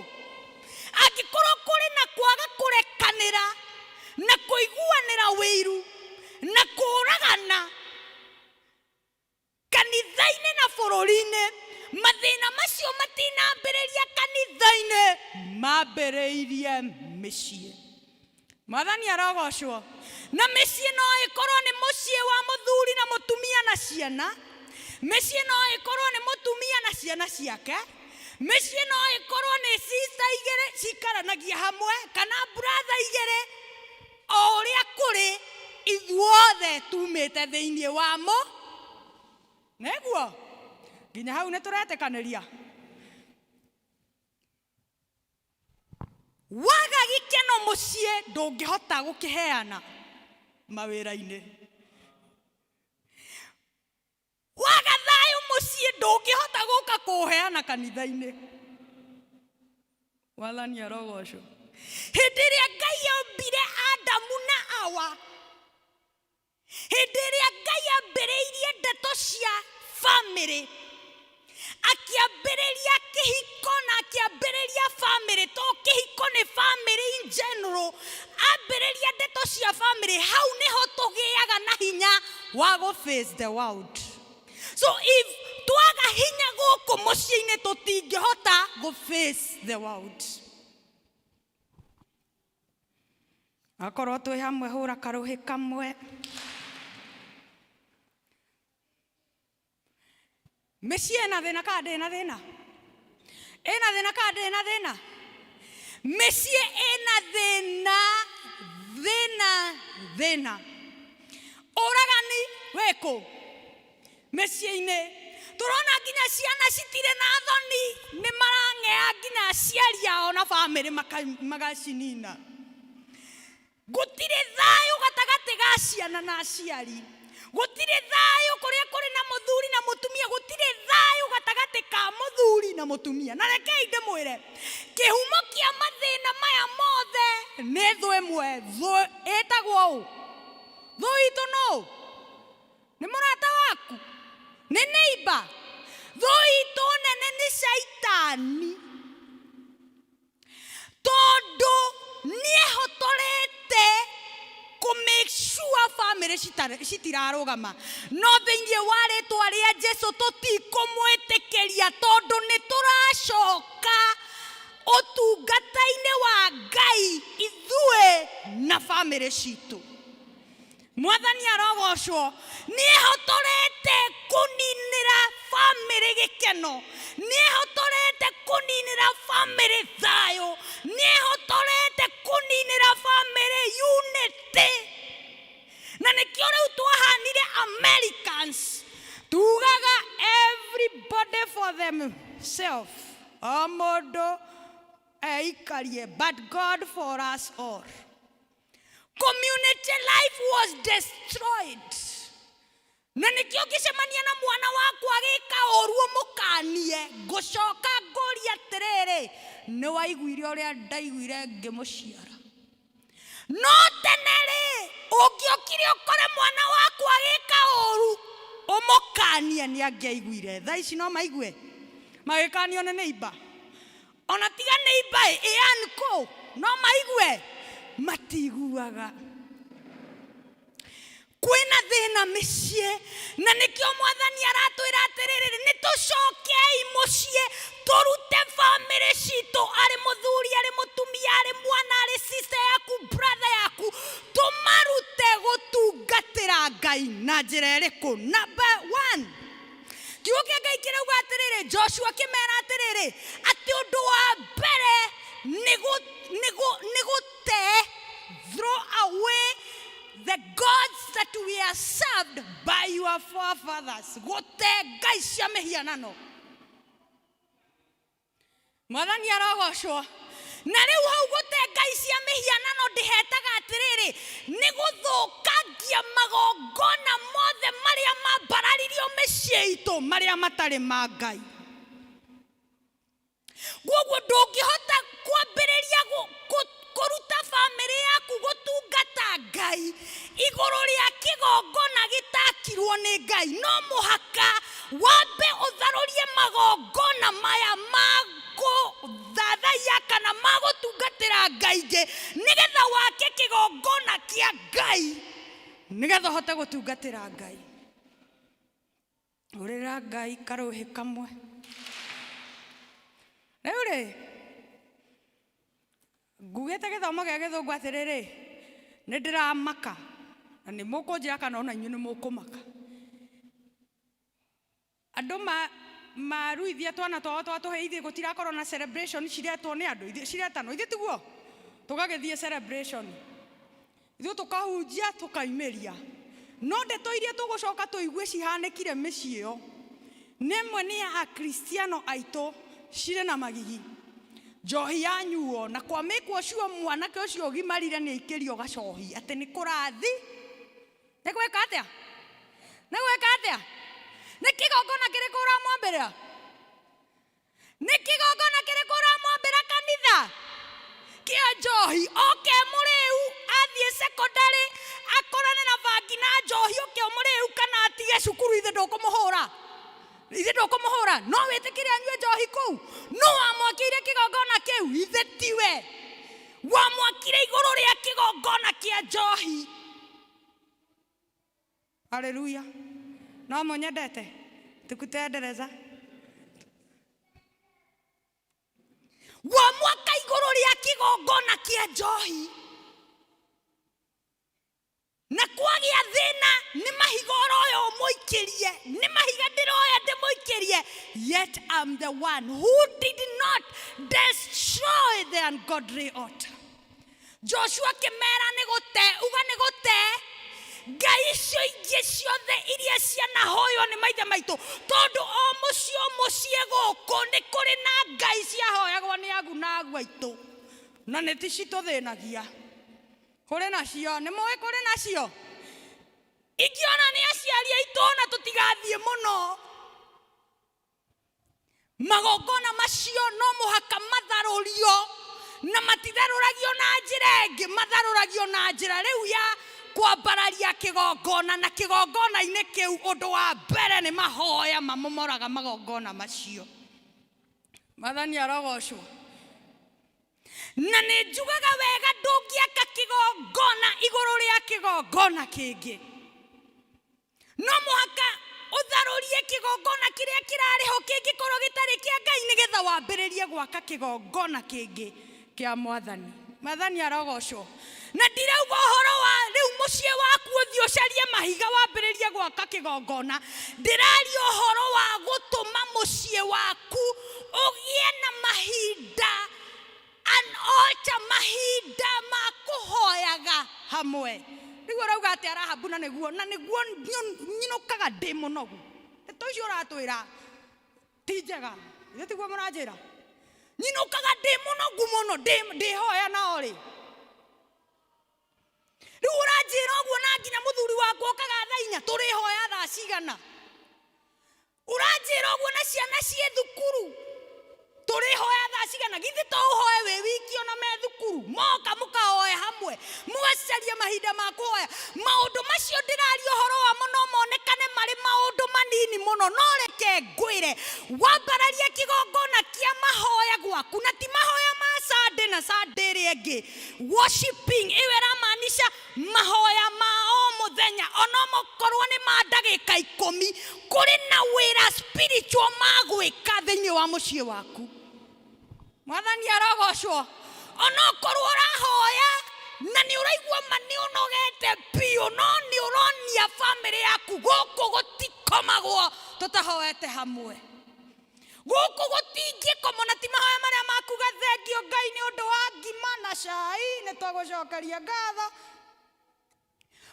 Angĩkorwo kũrĩ na kwaga kũrekanĩra na kũiguanĩra wĩiru na kũũragana kanitha-inĩ na bũrũri-inĩ, mathĩna macio matinambĩrĩria kanitha-inĩ, mambĩrĩirie mĩciĩ. Mwathani arogocwo. Na mĩciĩ no ĩkorwo nĩ mũciĩ wa mũthuri na mũtumia na ciana, mĩciĩ no ĩkorwo nĩ mũtumia na ciana ciake, mĩciĩ no ĩkorwo nĩ sister igĩrĩ cikaranagia hamwe kana brother igĩrĩ. O ũrĩa kũrĩ, ithuothe tumĩte thĩinĩ wa mũ. Nĩguo nginya hau nĩ tũretĩkanĩria. Waga gĩkeno mũciĩ ndũngĩhota gũkĩheana mawĩra-inĩ. Waga thayũ mũciĩ ndũngĩhota gũka kũũheana kanitha-inĩ. Mwathani arogocwo. Hĩndĩ ĩrĩa Ngai ombire Adamu na Awa, hĩndĩ ĩrĩa Ngai ambĩrĩirie ndeto cia family, akĩambĩrĩria kĩhiko na akĩambĩrĩria family, to kĩhiko nĩ family in general, ambĩrĩria ndeto cia family, hau nĩho tũgĩaga na hinya wa gũ face the world. So if twaga hinya gũkũ mũciĩ-inĩ, tũtingĩhota gũ face the world. Akorwo twĩ hamwe, hũra karũhĩ kamwe. Mĩciĩ ĩna thĩna kana ndĩrĩ na thĩna? Ĩna thĩna kana ndĩrĩ na thĩna? Mĩciĩ ĩna thĩna, thĩna, thĩna. Ũragani wĩkũ mĩciĩ-inĩ? Tũrona nginya ciana citirĩ na thoni, nĩ marang'ea nginya aciari ao na bamĩrĩ magacinina. Gũtirĩ thayũ gatagatĩ ga ciana na aciari, gũtirĩ thayũ kũrĩa kũrĩ na mũthuri na mũtumia, gũtirĩ thayũ gatagatĩ ka mũthuri na mũtumia. Na rekei ndĩmwĩre, kĩhumo kĩa mathĩna maya mothe nĩ thũ ĩmwe. Thũ ĩtagwo ũ? Thũ itũ nũ? Nĩ mũrata waku? Nĩ neighbor? Thũ itũ nene nĩ Shaitani, tondũ nĩehotorete kũ make sure family bamĩrĩ citirarũgama. No thĩinĩ wa rĩtwa rĩa Jesu tũtikũmwĩtĩkĩria, tondũ nĩ tũracoka ũtungata-inĩ wa Ngai ithuĩ na bamĩrĩ citũ. Mwathani arogocwo. Nĩehotorete kũninĩra bamĩrĩ gĩkeno, nĩehotorete kũninĩra bamĩrĩ thayũ, nĩehotorete kũninĩra bamĩrĩ unity. Na nĩkĩo rĩu twahanire Americans, tugaga everybody for themselves, o mũndũ eikarie, but God for us all. Community life was destroyed. Na nĩkĩo ngĩcemania na mwana wakwa agĩka ũru, ũmũkanie, ngũcoka ngũria atĩrĩrĩ, nĩ waiguire ũrĩa ndaiguire ngĩmũciara? No tene rĩ, ũngĩokire ũkore mwana wakwa agĩka ũru ũmũkanie, nĩ angĩaiguire. Thaa ici no maigue magĩkanio nĩ neighbor, ona tiga neighbor ĩ uncle, no maigue? Matiguaga. Kwĩna thĩna mĩciĩ, na nĩkĩo Mwathani aratwĩra atĩrĩrĩ, nĩ tũcokei mũciĩ, tũrute bamĩrĩ citũ, arĩ mũthuri, arĩ mũtumia, arĩ mwana, arĩ sister yaku, brother yaku, tũmarute gũtungatĩra Ngai na njĩra ĩrĩkũ? Number one, kiugo kĩa Ngai kĩrauga atĩrĩrĩ, Joshua akĩmera atĩrĩrĩ, atĩ ũndũ wa mbere nĩ gũte, throw away the gods that we are served by your forefathers, gũte ngai cia mĩhianano. Mwathani arogocwo. Na rĩu hau gũte ngai cia mĩhianano ndĩhetaga atĩrĩrĩ, nĩ gũthũkangia magongona mothe marĩa mambararirio mĩciĩ itũ, marĩa matarĩ ma Ngai. Koguo ndũngĩhota kwambĩrĩria kũruta bamĩrĩ yaku gũtungata Ngai igũrũ rĩa kĩgongona gĩtakirwo nĩ Ngai. No mũhaka wambe ũtharũrie magongona maya ma gũthathaiya kana ma gũtungatĩra Ngai ingĩ, nĩgetha wake kĩgongona kĩa Ngai, nĩgetha ũhote gũtungatĩra Ngai. Ũrĩra Ngai karũhĩ kamwe. Rĩu rĩ, ngugĩte gĩthomo gĩa gĩthũngũ atĩrĩrĩ, nĩ ndĩramaka, na nĩ mũkũnjĩra kana ona inyuĩ nĩ mũkũmaka. Andũ maruithia twana twao twa tũhĩ, ithuĩ gũtirakorwo na celebration ciretwo nĩ andũ, ciretanwo, ithuĩ tiguo tũgagĩthiĩ celebration, ithuĩ tũkahunjia, tũkaimĩria. No ndeto iria tũgũcoka tũigue cihanĩkire mĩciĩ ĩyo, nĩ ĩmwe nĩ ya akristiano aitũ cirĩ na magigi, njohi yanyuo na kwamĩkwo ũcio, mwanake ũcio ũgimarire nĩ aikĩrio gacohi, atĩ nĩ kũrathi, nĩ gwĩka atĩa, nĩ gwĩka atĩa? Nĩ kĩgongona kĩrĩkũ ũramwambĩrĩra? Nĩ kĩgongona kĩrĩkũ ũramwambĩra kanitha kĩa njohi? Oke mũrĩu, athiĩ secondary akorane na bangi na njohi, oke mũrĩu kana atige cukuru, ithe ndũkũmũhũra? Ithe ndũkũmũhũra? No wĩtĩkĩre anyue njohi kũu? No wamwakĩire kĩgongona kĩu? Ithe tiwe wamwakire igũrũ rĩa kĩgongona kĩa njohi? Haleluya! No mũnyendete tukutendereza wamwaka igũrũ rĩa kĩgongona kĩa njohi, na kwagĩa thĩna nĩ mahiga ũroya ũmũikĩrie, nĩ mahiga ndĩroya ndĩmũikĩrie. Yet I'm the one who did not destroy the ungodly altar. Joshua akĩmera nĩ gũte, uga nĩ gũte ngai icio ingĩ ciothe iria cianahoywo nĩ maithe maitũ, tondũ o mũciĩ o mũciĩ gũkũ nĩ kũrĩ na ngai ciahoyagwo nĩ agu na agu aitũ, na nĩ ti citũthĩnagia. Kũrĩ nacio, nĩ mũĩ kũrĩ nacio ingĩona nĩ aciari aitũ, ona tũtigathiĩ mũno. Magongona macio no mũhaka matharũrio, na matitharũragio na njĩra ĩngĩ, matharũragio na njĩra rĩu ya kwambararia kĩgongona, na kĩgongona-inĩ kĩu ũndũ wa mbere nĩ mahoya mamomoraga magongona macio. Mwathani arogocwo. Na nĩ njugaga wega, ndũngĩaka kĩgongona igũrũ rĩa kĩgongona kĩngĩ. No mũhaka ũtharũrie kĩgongona kĩrĩa kĩrarĩ ho kĩngĩkorwo gĩtarĩ kĩa Ngai, nĩgetha wambĩrĩrie gwaka kĩgongona kĩngĩ kĩa Mwathani. Mwathani arogocwo. Na ndirauga ũhoro wa rĩu mũciĩ waku ũthiĩ ũcarie mahiga wambĩrĩrie gwaka kĩgongona. Ndĩraria ũhoro wa gũtũma mũciĩ waku ũgĩe na mahinda, an altar, mahinda ma kũhoyaga hamwe. Rĩu ũrauga atĩ Rahabu, na nĩguo nyinũkaga ndĩ mũnogu. Ndeto icio ũratwĩra ti njega, ithe tiguo mũranjĩra? Nyinũkaga ndĩ mũnogu mũno, ndĩhoya nao rĩ. Rĩu ũranjĩra ũguo na nginya mũthuri wakwa okaga thaa 4, tũrĩhoya thaa cigana? Ũranjĩra ũguo na ciana ciĩ thukuru, tũrĩhoya thaa cigana? Githĩ to ũhoe wĩ wiki ona me thukuru, moka mũkahoe hamwe, mũgacaria mahinda ma kũhoya? Maũndũ macio ndĩraria ũhoro wamo no monekane marĩ maũndũ manini mũno, no reke ngwĩre, wambararia kĩgongona kĩa mahoya gwaku, na ti mahoya ma Sunday na Sunday ĩrĩa ĩngĩ. Worshiping ĩyo ĩramaanisha mahoya ma o mũthenya, ona mokorwo nĩ ma ndagĩka 10. Kũrĩ na wĩra spiritual ma gwĩka thĩinĩ wa mũciĩ waku. Mwathani arogocwo. Onokorwo ũrahoya na nĩ ũraigua ma nĩ ũnogete biũ, no nĩ ũronia bamĩrĩ yaku, gũkũ gũtikomagwo tũtahoete hamwe, gũkũ gũtingĩkomwo. Na ti mahoya marĩa makuga thengio Ngai nĩ ũndũ wa ngima na cai, nĩ twagũcokeria ngatho.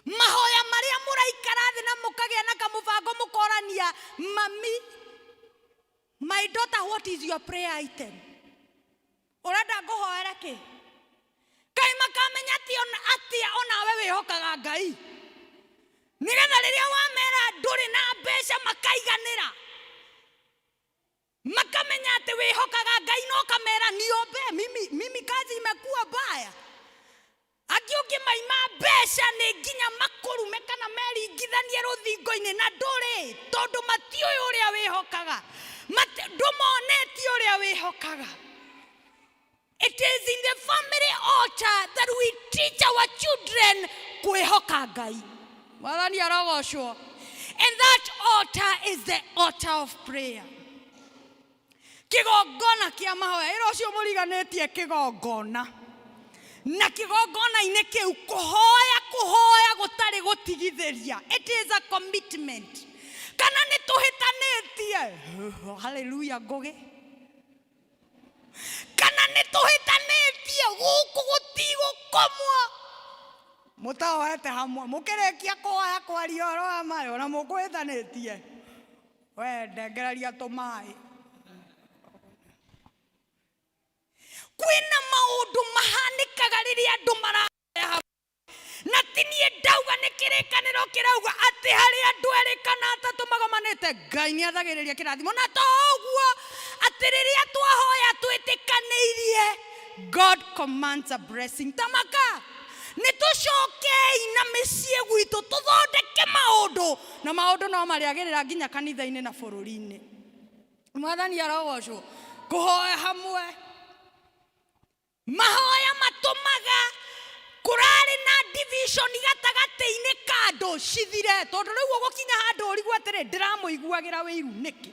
Mahoya marĩa mũraikara thĩ na mũkagĩa na kamũbango, mũkorania, "Mami, my daughter, what is your prayer item? Ũrenda ngũhoere kĩ?" Kaĩ makamenya atĩ atĩa onawe wĩhokaga Ngai, nĩgetha rĩrĩa wamera ndũrĩ na mbeca makaiganĩra, makamenya atĩ wĩhokaga Ngai, no kamera niombe mimi, kazi imekuwa mbaya. Angĩ ũngĩmaima mbeca nĩ nginya makũrume kana meringithanie rũthingo-inĩ na ndũrĩ, tondũ matiũĩ ũrĩa wĩhokaga. Ndũmonetie ũrĩa wĩhokaga. It is in the family altar that we teach our children kwĩhoka Ngai. Mwathani arogocwo. And that altar is the altar of prayer, kĩgongona kĩa mahoya. Ĩra ũcio mũriganĩtie kĩgongona, na kĩgongona-inĩ kĩu kũhoya, kũhoya gũtarĩ gũtigithĩria. It is a commitment. Kana nĩ tũhĩtanĩtie, haleluya ngũgĩ, kana nĩ tũhĩtanĩtie, gũkũ gũtigũkomwo mũtahoete hamwe. Mũkĩrĩkia kũhoya, kwaria ũhoro wa maĩ, ona mũkũhĩtanĩtie, we ndengereria tũmaĩ. Kwĩna maũndũ mahanĩkaga rĩrĩa andũ marahoya hamwe. Na ti niĩ ndauga, nĩ kĩrĩkanĩro kĩrauga atĩ harĩ andũ erĩ kana atatũ magomanĩte, Ngai nĩ athagĩrĩria kĩrathimo. Na to ũguo, atĩ rĩrĩa twahoya twĩtĩkanĩirie, God commands a blessing. Tamaka nĩ tũcokei na mĩciĩ gwitũ, tũthondeke maũndũ, na maũndũ no marĩagĩrĩra nginya kanitha-inĩ na bũrũri-inĩ. Mwathani arogocwo. Kũhoya hamwe, mahoya matũmaga kũrarĩ na division gatagatĩ-inĩ ka andũ cithire, tondũ rĩu ũgũkinya handũ ũrigwo atĩrĩ, ndĩramũiguagĩra wĩiru nĩkĩ?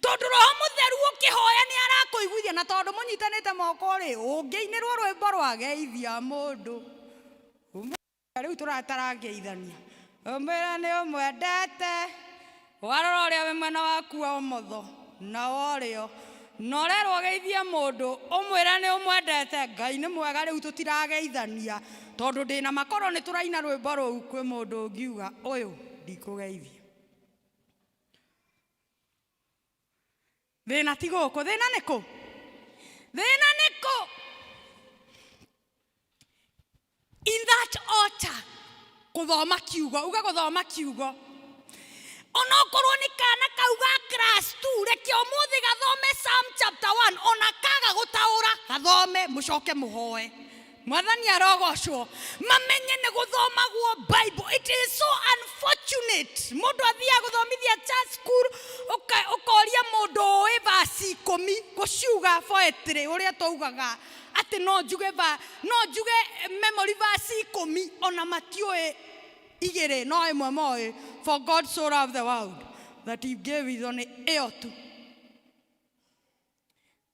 Tondũ Roho Mũtheru ũkĩhoya nĩ arakũiguithia, na tondũ mũnyitanĩte moko rĩ, ũngĩinĩrwo rwĩmbo rwa geithia mũndũ rĩu tũratarangeithania, ũmwĩra nĩ ũmwendete, warora ũrĩa wĩ mwena waku wa ũmotho na wa ũrĩo, na ũrerwo geithie mũndũ ũmwĩre nĩ ũmwendete. Ngai nĩ mwega, rĩu tũtirageithania tondũ ndĩna makorwo nĩ tũraina rwĩmbo rũu. Kwĩ mũndũ ũngiuga, "Ũyũ ndikũgeithia." Thĩna ti gũkũ, thĩna nĩ kũ? Thĩna nĩ kũ? In that altar, kũthoma kiugo, uga gũthoma kiugo, onokorwo nĩ kana kau ga class 2, reke ũmũthĩ gathome Psalm chapter 1, ona kaga gũtaũra, gathome, mũcoke mũhoe. Mwathani arogocwo. Mamenye nĩ gũthomagwo Bible. It is so unfortunate, mũndũ athiaga gũthomithia church school, ũkoria mũndũ ũĩ verse 10 gũciuga poetry, ũrĩa twaugaga atĩ no njuge memory verse 10, ona matiũĩ. Igĩrĩ no ĩmwe moĩ, "For God so loved the world that he gave his only," ĩyo tu.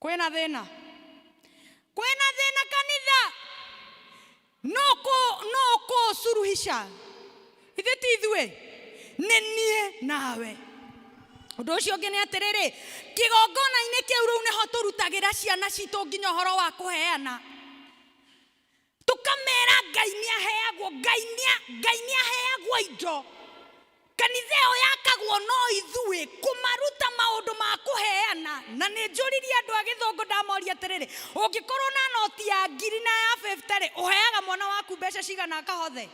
Kwĩna thĩna, kwĩna thĩna kanitha. No kũũcuruhisha ithuĩ ti ithuĩ, nĩ niĩ nawe. Ũndũ ũcio ũngĩ nĩ atĩrĩrĩ, kĩgongona-inĩ kĩu rĩu nĩho tũrutagĩra ciana citũ nginya ũhoro wa kũheana, tũkamera Ngai nĩ aheagwo, Ngai nĩ aheagwo indo. Kanitha ĩyo yakagwo no ithuĩ kũmaruta maũndũ ma kũheana. Na nĩ njũririe andũ a gĩthũngũ, ndamoria atĩrĩrĩ, ũngĩkorwo na noti ya ngiri na ya 50 rĩ, ũheaga mwana waku mbeca cigana akahothe?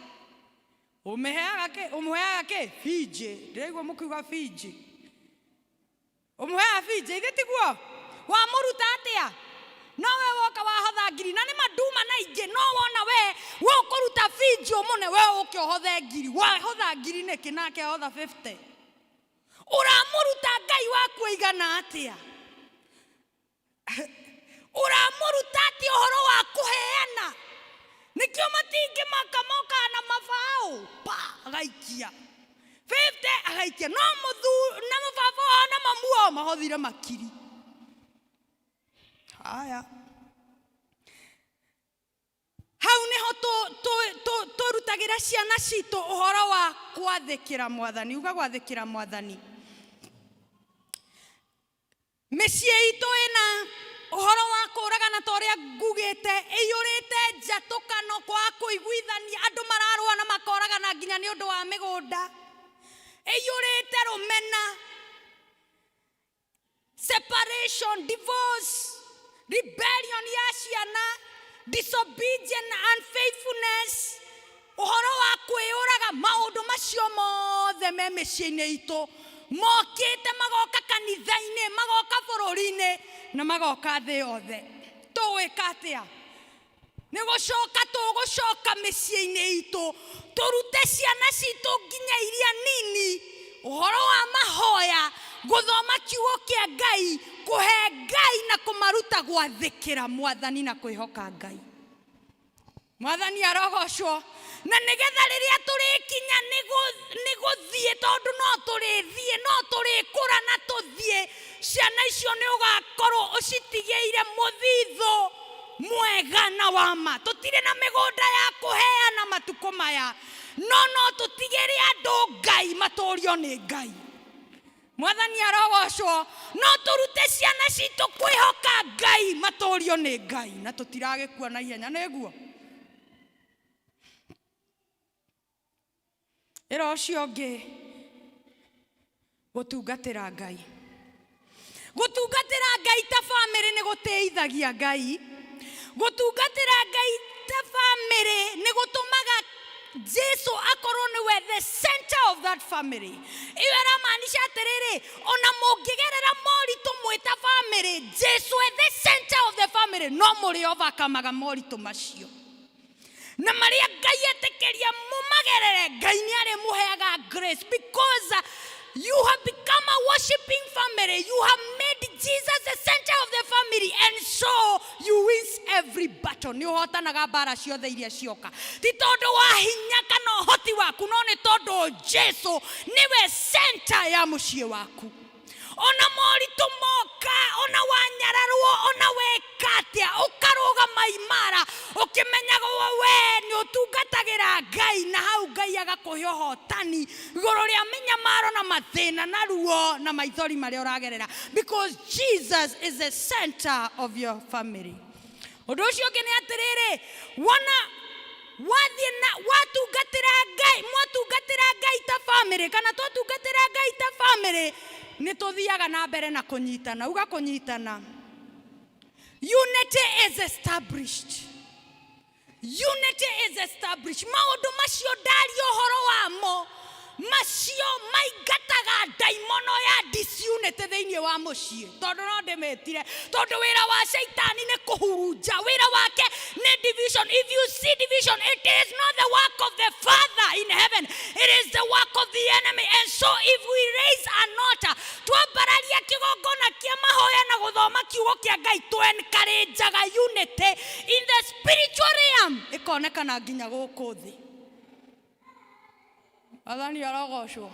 Ũmĩheaga kĩ? Ũmũheaga kĩ? Binjĩ. Ndĩraigua mũkiuga binjĩ. Ũmũheaga binjĩ, ithe tiguo? Wamũruta atĩa? No we woka wahotha ngiri na nĩ manduma na ingĩ, no wona we ũkũruta binjĩ ũmũne, we ũke ũhothe ngiri. Wahotha ngiri nĩkĩ nake ahotha 50? Ũramũruta Ngai waku aigana atĩa? Ũramũruta atĩa ũhoro wa kũheana? Nĩkĩo matingĩ makamokaga na mabaũ pa agaikia 50, agaikia, no mũthu na mũbaba wao na mamu wao mahothire makiri. Haya, hau niho tũrutagĩra ciana citũ ũhoro wa gwathĩkĩra Mwathani. Uga gwathĩkĩra Mwathani. Mĩciĩ itũ ĩna ũhoro wa kũragana ta ũrĩa ngugĩte, ĩiyũrĩte njatũkano, kwaga kũiguithania, andũ mararũa na makoragana nginya nĩ ũndũ wa mĩgũnda, ĩiyũrĩte rũmena, separation, divorce, rebellion ya ciana, disobedience, unfaithfulness, ũhoro wa kwĩyũraga. Maũndũ macio mothe me mĩciĩ-inĩ itũ mokĩte, magoka kanitha-inĩ, magoka bũrũri-inĩ na magoka thĩ yothe. Tũgwĩka atĩa? Nĩ gũcoka tũgũcoka mĩciĩ-inĩ itũ, tũrute ciana citũ nginya iria nini ũhoro wa mahoya, gũthoma kiugo kĩa Ngai, kũhe Ngai na kũmaruta gwathĩkĩra Mwathani na kwĩhoka Ngai. Mwathani arogocwo. Na nĩgetha rĩrĩa tũrĩkinya nĩ gũthiĩ, tondũ no tũrĩthiĩ, no tũrĩkũra na tũthiĩ, ciana icio nĩ ũgakorwo ũcitigĩire mũthithũ mwega na wa ma. Tũtirĩ na mĩgũnda ya kũheana matukũ maya, no tũtigĩre andũ Ngai matũrio nĩ Ngai. Mwathani arogocwo. No tũrute ciana citũ kwĩhoka Ngai, matũrio nĩ Ngai, na tũtiragĩkua na ihenya. Nĩguo ĩra ũcio ũngĩ, gũtungatĩra Ngai, gũtungatĩra Ngai ta bamĩrĩ nĩ gũtĩithagia Ngai. Gũtungatĩra Ngai ta bamĩrĩ nĩ gũtũmaga Jesu akorwo nĩwe the center of that family. Ĩyo ĩramaanisha atĩrĩrĩ, ona mũngĩgerera moritũ mwĩ ta bamĩrĩ, Jesu e the center of the family, no mũrĩ overcomaga moritũ macio. Na marĩa Ngai etĩkĩria mũmagerere, Ngai nĩ arĩmũheaga grace, because you have become a worshiping family. You have made Jesus the center of the family, and so you wins every battle. Nĩ ũhotanaga mbara ciothe iria cioka, ti tondũ wa hinya kana ũhoti waku, no nĩ tondũ Jesu nĩwe center ya mũciĩ waku. Ona moritũ moka, ona wanyararwo, ona weka atĩa, ũkarũgama imara ũkĩmenyaga we nĩ ũtungatagĩra Ngai, na hau Ngai agakũhe ũhotani igũrũ rĩa mĩnyamaro na mathĩna na ruo na maithori marĩa ũragerera, because Jesus is the center of your family. Ũndũ ũcio ũngĩ nĩ atĩrĩrĩ, wona wathiĩ na watungatĩra Ngai, mwatungatĩra Ngai ta family kana twatungatĩra Ngai ta family, nĩ tũthiaga na mbere na kũnyitana. Uga kũnyitana. Unity is established. Unity is established. Maũndũ macio ndaria ũhoro wamo, macio maingataga ndaimono ya disunity thĩinĩ wa mũciĩ, tondũ no ndĩmĩtire, tondũ wĩra wa caitani nĩ kũhurunja, wĩra wake nĩ division. If you see division, it is not the work of the Father in heaven, it is the work of the enemy. And so if we raise an altar, twambararia kĩgongona kĩa mahoya na gũthoma kiugo kĩa Ngai, twenkarenjaga unity in the spiritual realm, ĩkonekana nginya gũkũ thĩ. Athani arogocwo.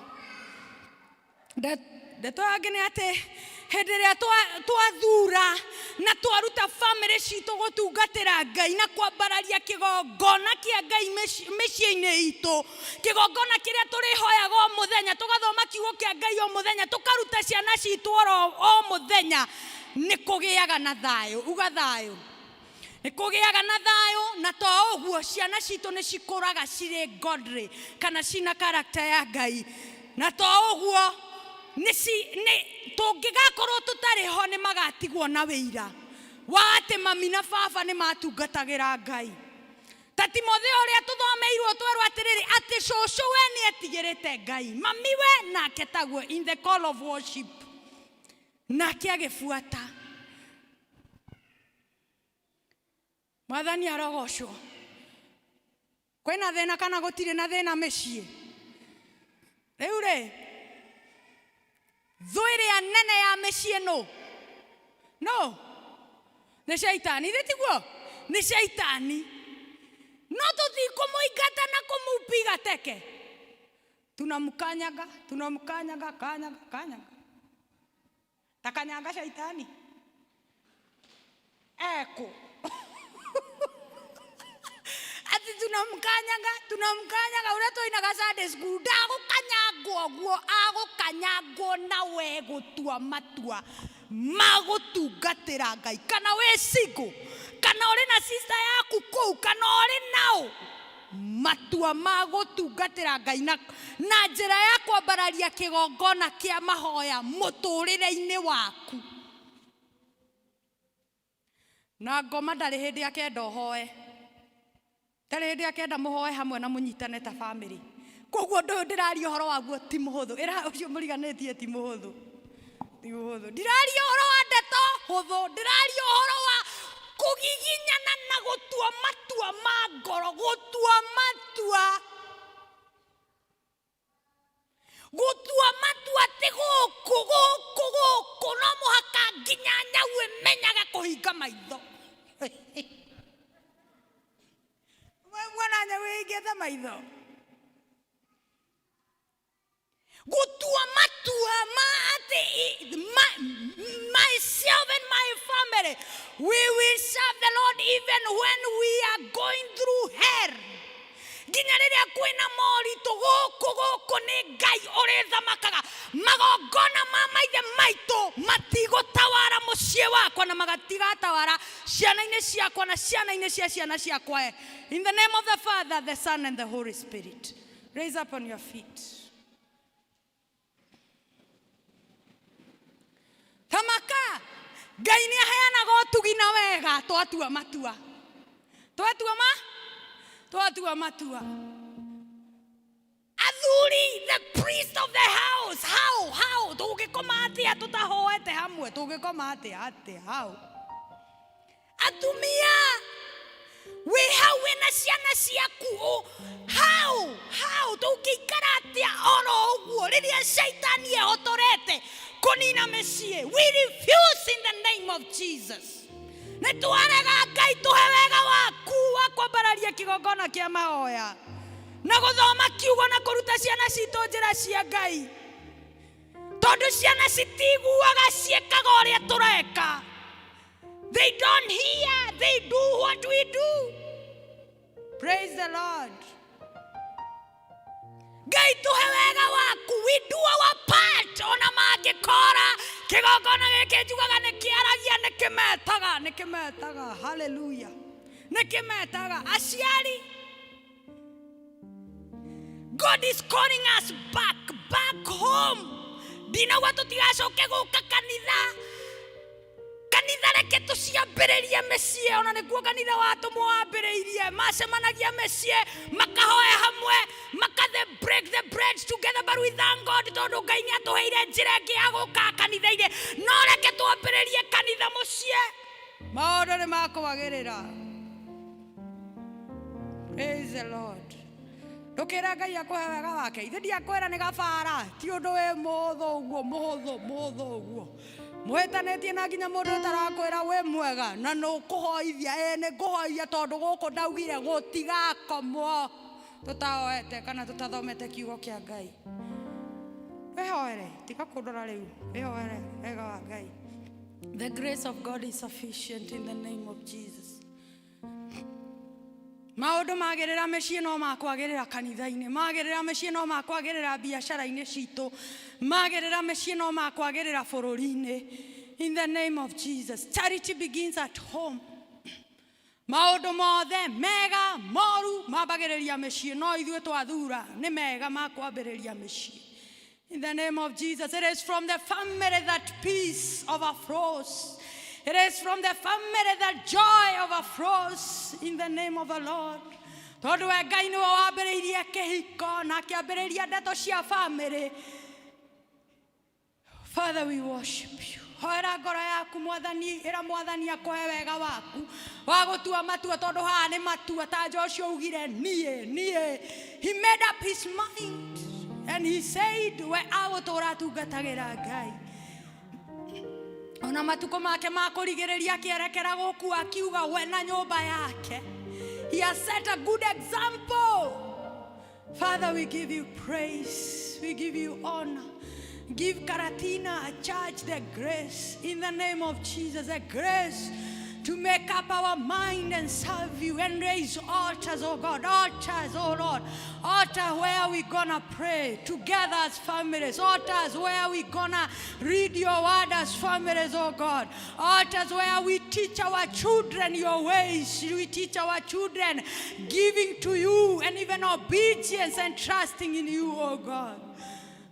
Ndeto yangĩ nĩ atĩ hĩndĩ ĩrĩa twathura na twaruta bamĩrĩ citũ gũtungatĩra Ngai na kwambararia kĩgongona kĩa Ngai mĩciĩ-inĩ itũ, kĩgongona kĩrĩa tũrĩhoyaga o mũthenya, tũgathoma kiugo kĩa Ngai o mũthenya, tũkaruta ciana citũ o mũthenya, nĩ kũgĩaga na thayũ. Uga thayũ. Nĩ kũgĩaga na thayũ, na to ũguo ciana citũ nĩ cikũraga cirĩ godly kana cina character ya Ngai. Na to ũguo nĩ tũngĩgakorwo tũtarĩ ho nĩ magatigwo na wĩira wa atĩ mami na baba nĩ matungatagĩra Ngai. Ta Timotheo ũrĩa tũthomeirwo twerwo atĩrĩrĩ, atĩ cũcũ we nĩ etigĩrĩte Ngai, mami we nake taguo, in the call of worship, nake agĩbuata. Mwathani arogocwo. Kwĩna thĩna kana gũtirĩ na thĩna mĩciĩ? Rĩu rĩ, thũ ĩrĩa nene ya mĩciĩ nũ? No nĩ caitani, ithe tiguo? Nĩ caitani. No tũtikũmũingata na kũmũpiga teke, tunamkanyaga, tunamkanyaga, kanyaga, kanyaga, takanyanga caitani eko ati tunamkanyaga, tunamkanyaga uria twainaga Sunday school. Ndagũkanyangwo guo, agũkanyangwo na we gũtua matua magũtungatĩra Ngai, kana wĩ single, kana ũrĩ na sister yaku kũu, kana ũrĩ nao, matua ma gũtungatĩra Ngai na njĩra ya kwambararia kĩgongona kĩa mahoya mũtũrĩre-inĩ waku. Na ngoma ndarĩ hĩndĩ akenda ũhoe, ndarĩ hĩndĩ akenda mũhoe hamwe na mũnyitane ta family. Koguo ũndũ ũyũ ndĩraria ũhoro waguo ti mũhũthũ. Ĩra ũcio mũriganĩtie ti mũhũthũ, ti mũhũthũ. Ndiraria ũhoro wa ndeto hũthũ, ndĩraria ũhoro wa kũgiginyana na gũtua matua ma ngoro, gũtua matua, gũtua matua atĩ gũkũ gũkũ gũkũ no mũhaka nginya nyau ĩmenyage kũhinga maitho. Muona nyau ĩhingĩte maitho? Gũtua matua ma atĩ myself and my family, we will serve the Lord even when we are going through hell. Nginya rĩrĩa kwĩna moritũ gũkũ gũkũ nĩ Ngai ũrĩthamakaga. Magongona ma maithe maitũ matigũtawara mũciĩ wakwa, na magatigatawara ciana-inĩ ciakwa na ciana-inĩ cia ciana ciakwa. In the name of the Father, the Son and the Holy Spirit. Raise up on your feet. Thamaka, Ngai nĩ aheanaga ũtugi na wega twatua matua. Twatua ma? Twatua matua. Athuri, the priest of the house, how? Tũngĩkoma atĩa tũtahoete hamwe? Tũngĩkoma atĩa atĩa? How? Atumia, wĩ hau wĩna ciana ciaku, how? Tũngĩikara atĩa oro ũguo rĩrĩa caitani ehotorete kũnina mĩciĩ? We refuse in the name of Jesus. Nĩ twarega Ngai tũhe wega waku wa kwambararia kĩgongona kĩa mahoya na gũthoma kiugo na kũruta ciana citũ njĩra cia Ngai, tondũ ciana citiguaga, ciĩkaga ũrĩa tũreka. They don't hear, they do what we do. Praise the Lord. Ngai tũhe wega waku, we do our part. Ona mangĩkora kĩgongona gĩkĩ njugaga nĩ kĩaragia, nĩ kĩmetaga, nĩ kĩmetaga. Hallelujah. Nĩ kĩmetaga. Aciari, God is calling us back, back home. Ndinauga tũtigacoke gũka kanitha. Kanitha reke tũciambĩrĩrie mĩciĩ, ona nĩkuo kanitha wa atũmwo wambĩrĩirie. Macemanagia mĩciĩ, makahoya hamwe, maka the break the bread together. But we thank God tondũ Ngai nĩ atũheire njĩra ĩngĩ ya gũka kanitha-inĩ. No reke twambĩrĩrie kanitha mũciĩ, maũndũ nĩ makwagĩrĩra. Praise the Lord. Ndũkĩra Ngai akũhe wega wake. Ithe ndiakwĩra nĩ gabara, ti ũndũ wĩ mũhũthũ ũguo, mũhũthũ mũhũthũ ũguo. Mũhĩtanĩtie na nginya mũndũ ũtarakwĩra wĩ mwega na nũkũhoithia. Ĩĩ, nĩ ngũhoithia tondũ gũkũ ndaugire gũtigakomwo. Tũtaoete kana tũtathomete kiugo kĩa Ngai. Wĩhoere, tiga kũndora rĩu, wĩhoere wega wa Ngai. The grace of God is sufficient in the name of Jesus. Maũndũ magĩrĩra mĩciĩ no makwagĩrĩra kanitha-inĩ, magĩrĩra mĩciĩ no makwagĩrĩra biacara-inĩ citũ, magĩrĩra mĩciĩ no makwagĩrĩra bũrũri-inĩ. In the name of Jesus. Charity begins at home. Maũndũ mothe mega moru mambagĩrĩria mĩciĩ, no ithuĩ twathura nĩ mega ma kwambĩrĩria mĩciĩ. In the name of Jesus, it is from the family that peace overflows. It is from the family that joy overflows. In the name of the Lord. Tondũ we Ngai nĩwe wambĩrĩirie kĩhiko na akĩambĩrĩria ndeto cia family. Father, we worship you. Hoera ngoro yaku Mwathani, ĩra Mwathani akũhe wega waku wa gũtua matua, tondũ haha nĩ matua ta Joshua augire niĩ niĩ. He made up his mind and he said we agũtũra atungatagĩra Ngai. Ona matukũ make ma kũrigĩrĩria akĩerekera gũkua akiuga we na nyũmba yake. He has set a good example. Father, we give you praise. We give you honor. Give Karatina a church the grace in the name of Jesus, the grace to make up our mind and serve you and raise altars, oh God, altars, oh Lord, altar where we gonna pray together as families, altars where we gonna read your word as families, oh God, altars where we teach our children your ways, we teach our children giving to you and even obedience and trusting in you, oh God.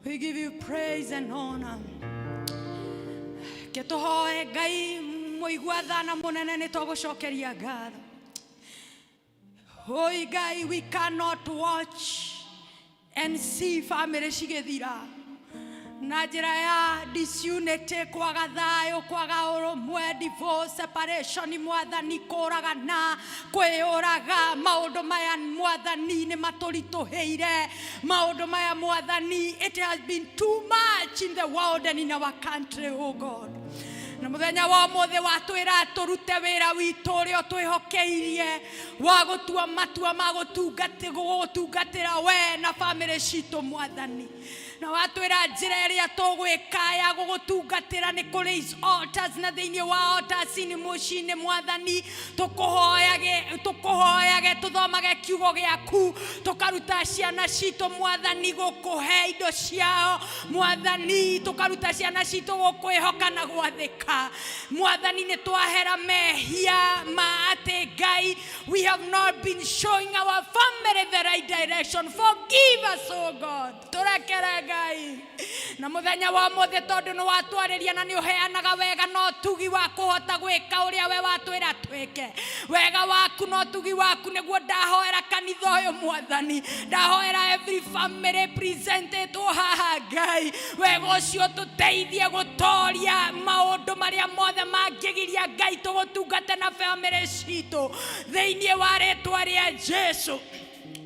We give you praise and honor. Ke tũhoe. Ngai mũigua tha na mũnene, nĩ tũgũcokeria ngatho. Oi Ngai, we cannot watch and see family cigĩthira na njĩra ya disunity, kwaga thayũ, kwaga ũrũmwe, divorce, separation, Mwathani, kũragana, kwĩyũraga. Maũndũ maya, Mwathani, nĩ matũritũhĩire. Maũndũ maya, Mwathani, it has been too much in the world and in our country, oh God. Na muthenya wa ũmũthĩ watwĩra tũrute wĩra witũ ũrĩa ũtwĩhokeirie wa gũtua matua ma gũgũtungatĩra we na bamĩrĩ citũ, Mwathani. Na watwĩra njĩra ĩrĩa tũgwĩka ya gũgũtungatĩra nĩ kũ raise altars, na thĩinĩ wa altars nĩ mũciĩ-inĩ, Mwathani, tũkũhoyage, tũkũhoyage, tũthomage kiugo gĩaku, tũkaruta ciana citũ, Mwathani, gũkũhe indo ciao, Mwathani, tũkaruta ciana citũ gũkwĩhoka na gwathĩka. Mwathani, nĩ twahera mehia ma atĩ Ngai we have not been showing our family the right direction. Forgive us, oh God. Tũrekere, Ngai. Na mũthenya wa ũmũthĩ, tondũ nĩ watwarĩria na nĩ ũheanaga wega na ũtugi wa kũhota gwĩka ũrĩa we watwĩra twĩke, wega waku na ũtugi waku nĩguo ndahoera kanitha ũyũ, Mwathani. Ndahoera every family presentetwo haha, Ngai, wega ũcio tũteithie gũtoria maũndũ marĩa mothe mangĩgiria, Ngai, tũgũtungate na family citũ thĩinĩ wa rĩtwa rĩa Jesu.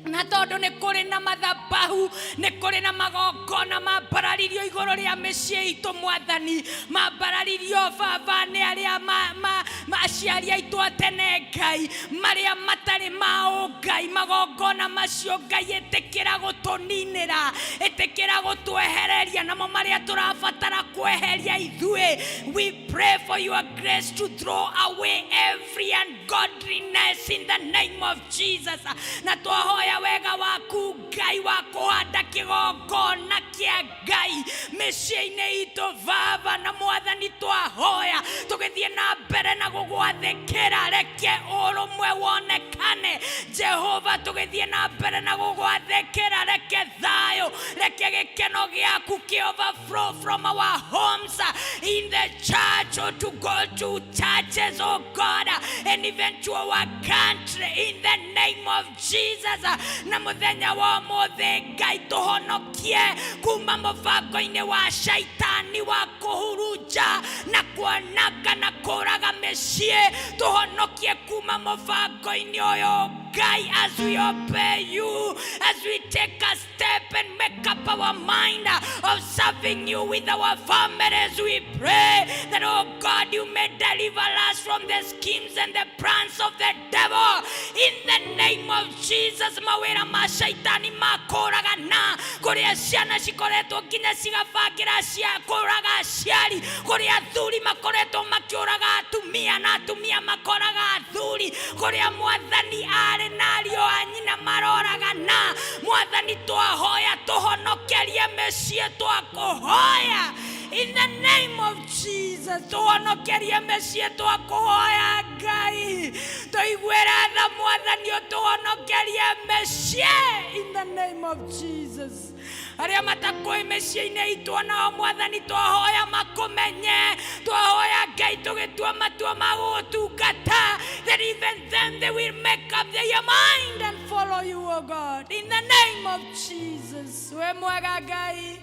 Na tondũ nĩ kũrĩ na mathabahu, nĩ kũrĩ na magongona mambararirio igũrũ rĩa mĩciĩ itũ, Mwathani, mambararirio baba nĩ arĩa aciari aitũ a tene, Ngai, marĩa matarĩ ma ũngai, magongona macio, Ngai, ĩtĩkĩra gũtũninĩra, ĩtĩkĩra gũtwehereria namo marĩa tũrabatara kweheria ithuĩ. We pray for your grace to throw away every ungodliness in the name of Jesus. Na twahoya wega waku, Ngai, wa kũhanda kĩgongona kĩa Ngai mĩciĩ-inĩ itũ, baba na Mwathani. Twahoya tũgĩthiĩ na mbere na gũgwathĩkĩra, reke ũrũmwe wonekane, Jehova. Tũgĩthiĩ na mbere na gũgwathĩkĩra, reke thayũ, reke gĩkeno gĩaku kĩ overflow from our homes, in the church, or to go to churches, oh God, and even to our country in the name of Jesus. Na mũthenya wa ũmũthĩ, Ngai, tũhonokie kuma mũbango-inĩ wa shaitani wa kũhurunja na kwananga na kũraga mĩciĩ. Tũhonokie kuma mũbango-inĩ ũyũ, Ngai, as we obey you, as we take a step and make up our mind of serving you with our families. We pray that, oh God, you may deliver us from the schemes and the plans of the devil. In the name of Jesus, mawĩra ma shaitani ma kũragana, kũrĩa ciana cikoretwo nginya cigabangĩra cia kũraga aciari, kũrĩa athuri makoretwo makĩũraga atumia na atumia makoraga athuri, kũrĩa Mwathani arĩ na ariũ a nyina maroragana. Mwathani, twahoya tũhonokerie mĩciĩ, twakũhoya in the name of Jesus, tũhonokerie mĩciĩ, twakũhoya Ngai, tũiguĩre tha Mwathani, ũtũhonokerie mĩciĩ in the name of Jesus. Arĩa matakũĩ mĩciĩ-inĩ itũ nao Mwathani twahoya makũmenye, twahoya Ngai tũgĩtua matua ma gũgũtungata, that even them they will make up their mind and follow you, O God, in the name of Jesus. We mwega Ngai,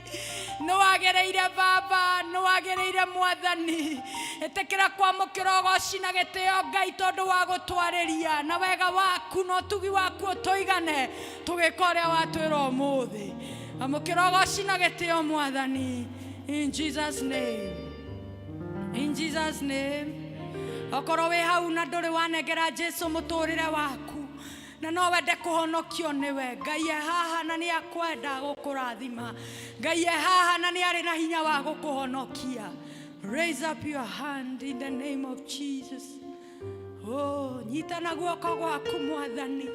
nĩ wagĩrĩire Baba, nĩ wagĩrĩire Mwathani. Ĩtĩkĩra kwamũkĩra ũgoci na gĩtĩo Ngai, tondũ wa gũtwarĩria na wega waku na ũtugi waku ũtũigane tũgĩka ũrĩa watwĩra ũmũthĩ. Amũkĩra ũgoci na gĩtĩo Mwathani, in Jesus name, in Jesus name. Okorwo wĩ hau na ndũrĩ wanengera Jesu mũtũrĩre waku na no wende kũhonokio nĩwe, Ngai e haha na nĩ akwenda gũkũrathima. Ngai e haha na nĩ arĩ na hinya wa gũkũhonokia. Raise up your hand in the name of Jesus. Oh, nyita na guoko gwaku Mwathani,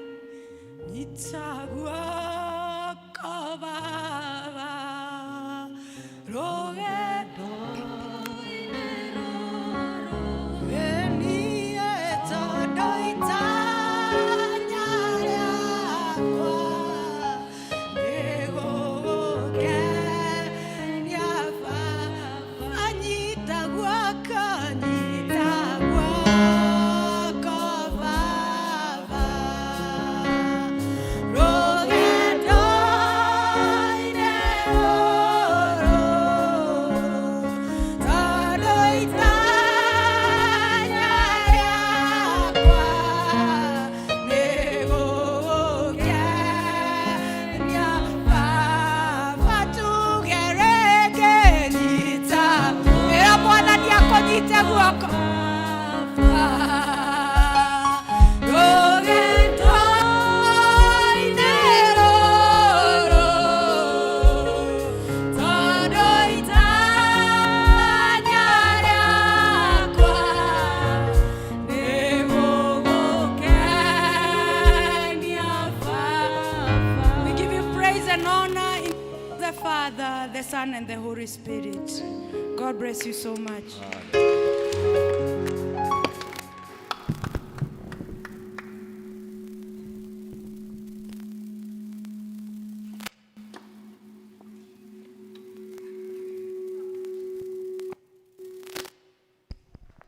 nyita guoko Baba, rũgendo. Niĩ tondũ itanya rĩakwa nĩgũgũkenia Baba. Nyita guoko, nyita guoko Baba, rũgendo-inĩ rũrũ, tondũ itanya rĩakwa nĩgũgũkenia Baba. Tuge rĩngĩ, nyita, ĩra Mwathani akũnyite guoko rũgendo-inĩ rũrũ, tondũ itanya rĩakwa nĩgũgũkenia Baba. We give you praise and honor in the Father, the Son, and the Holy Spirit. God bless you so much.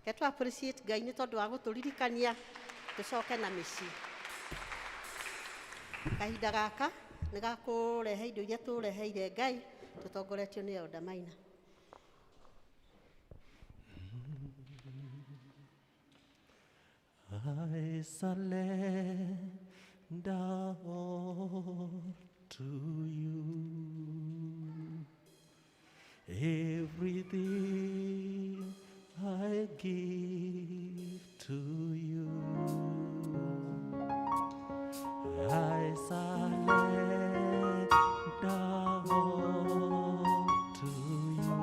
Reke tũ appreciate Ngai nĩ tondũ wa gũtũririkania tũcoke na mĩciĩ. Kahinda gaka nĩ gakũrehe indo iria tũreheire Ngai tũtongoretio nĩ Elder Maina. I surrender all to you. Everything I give to you. I surrender all to you.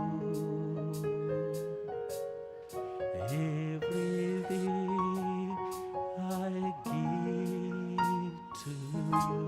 Everything I give to you.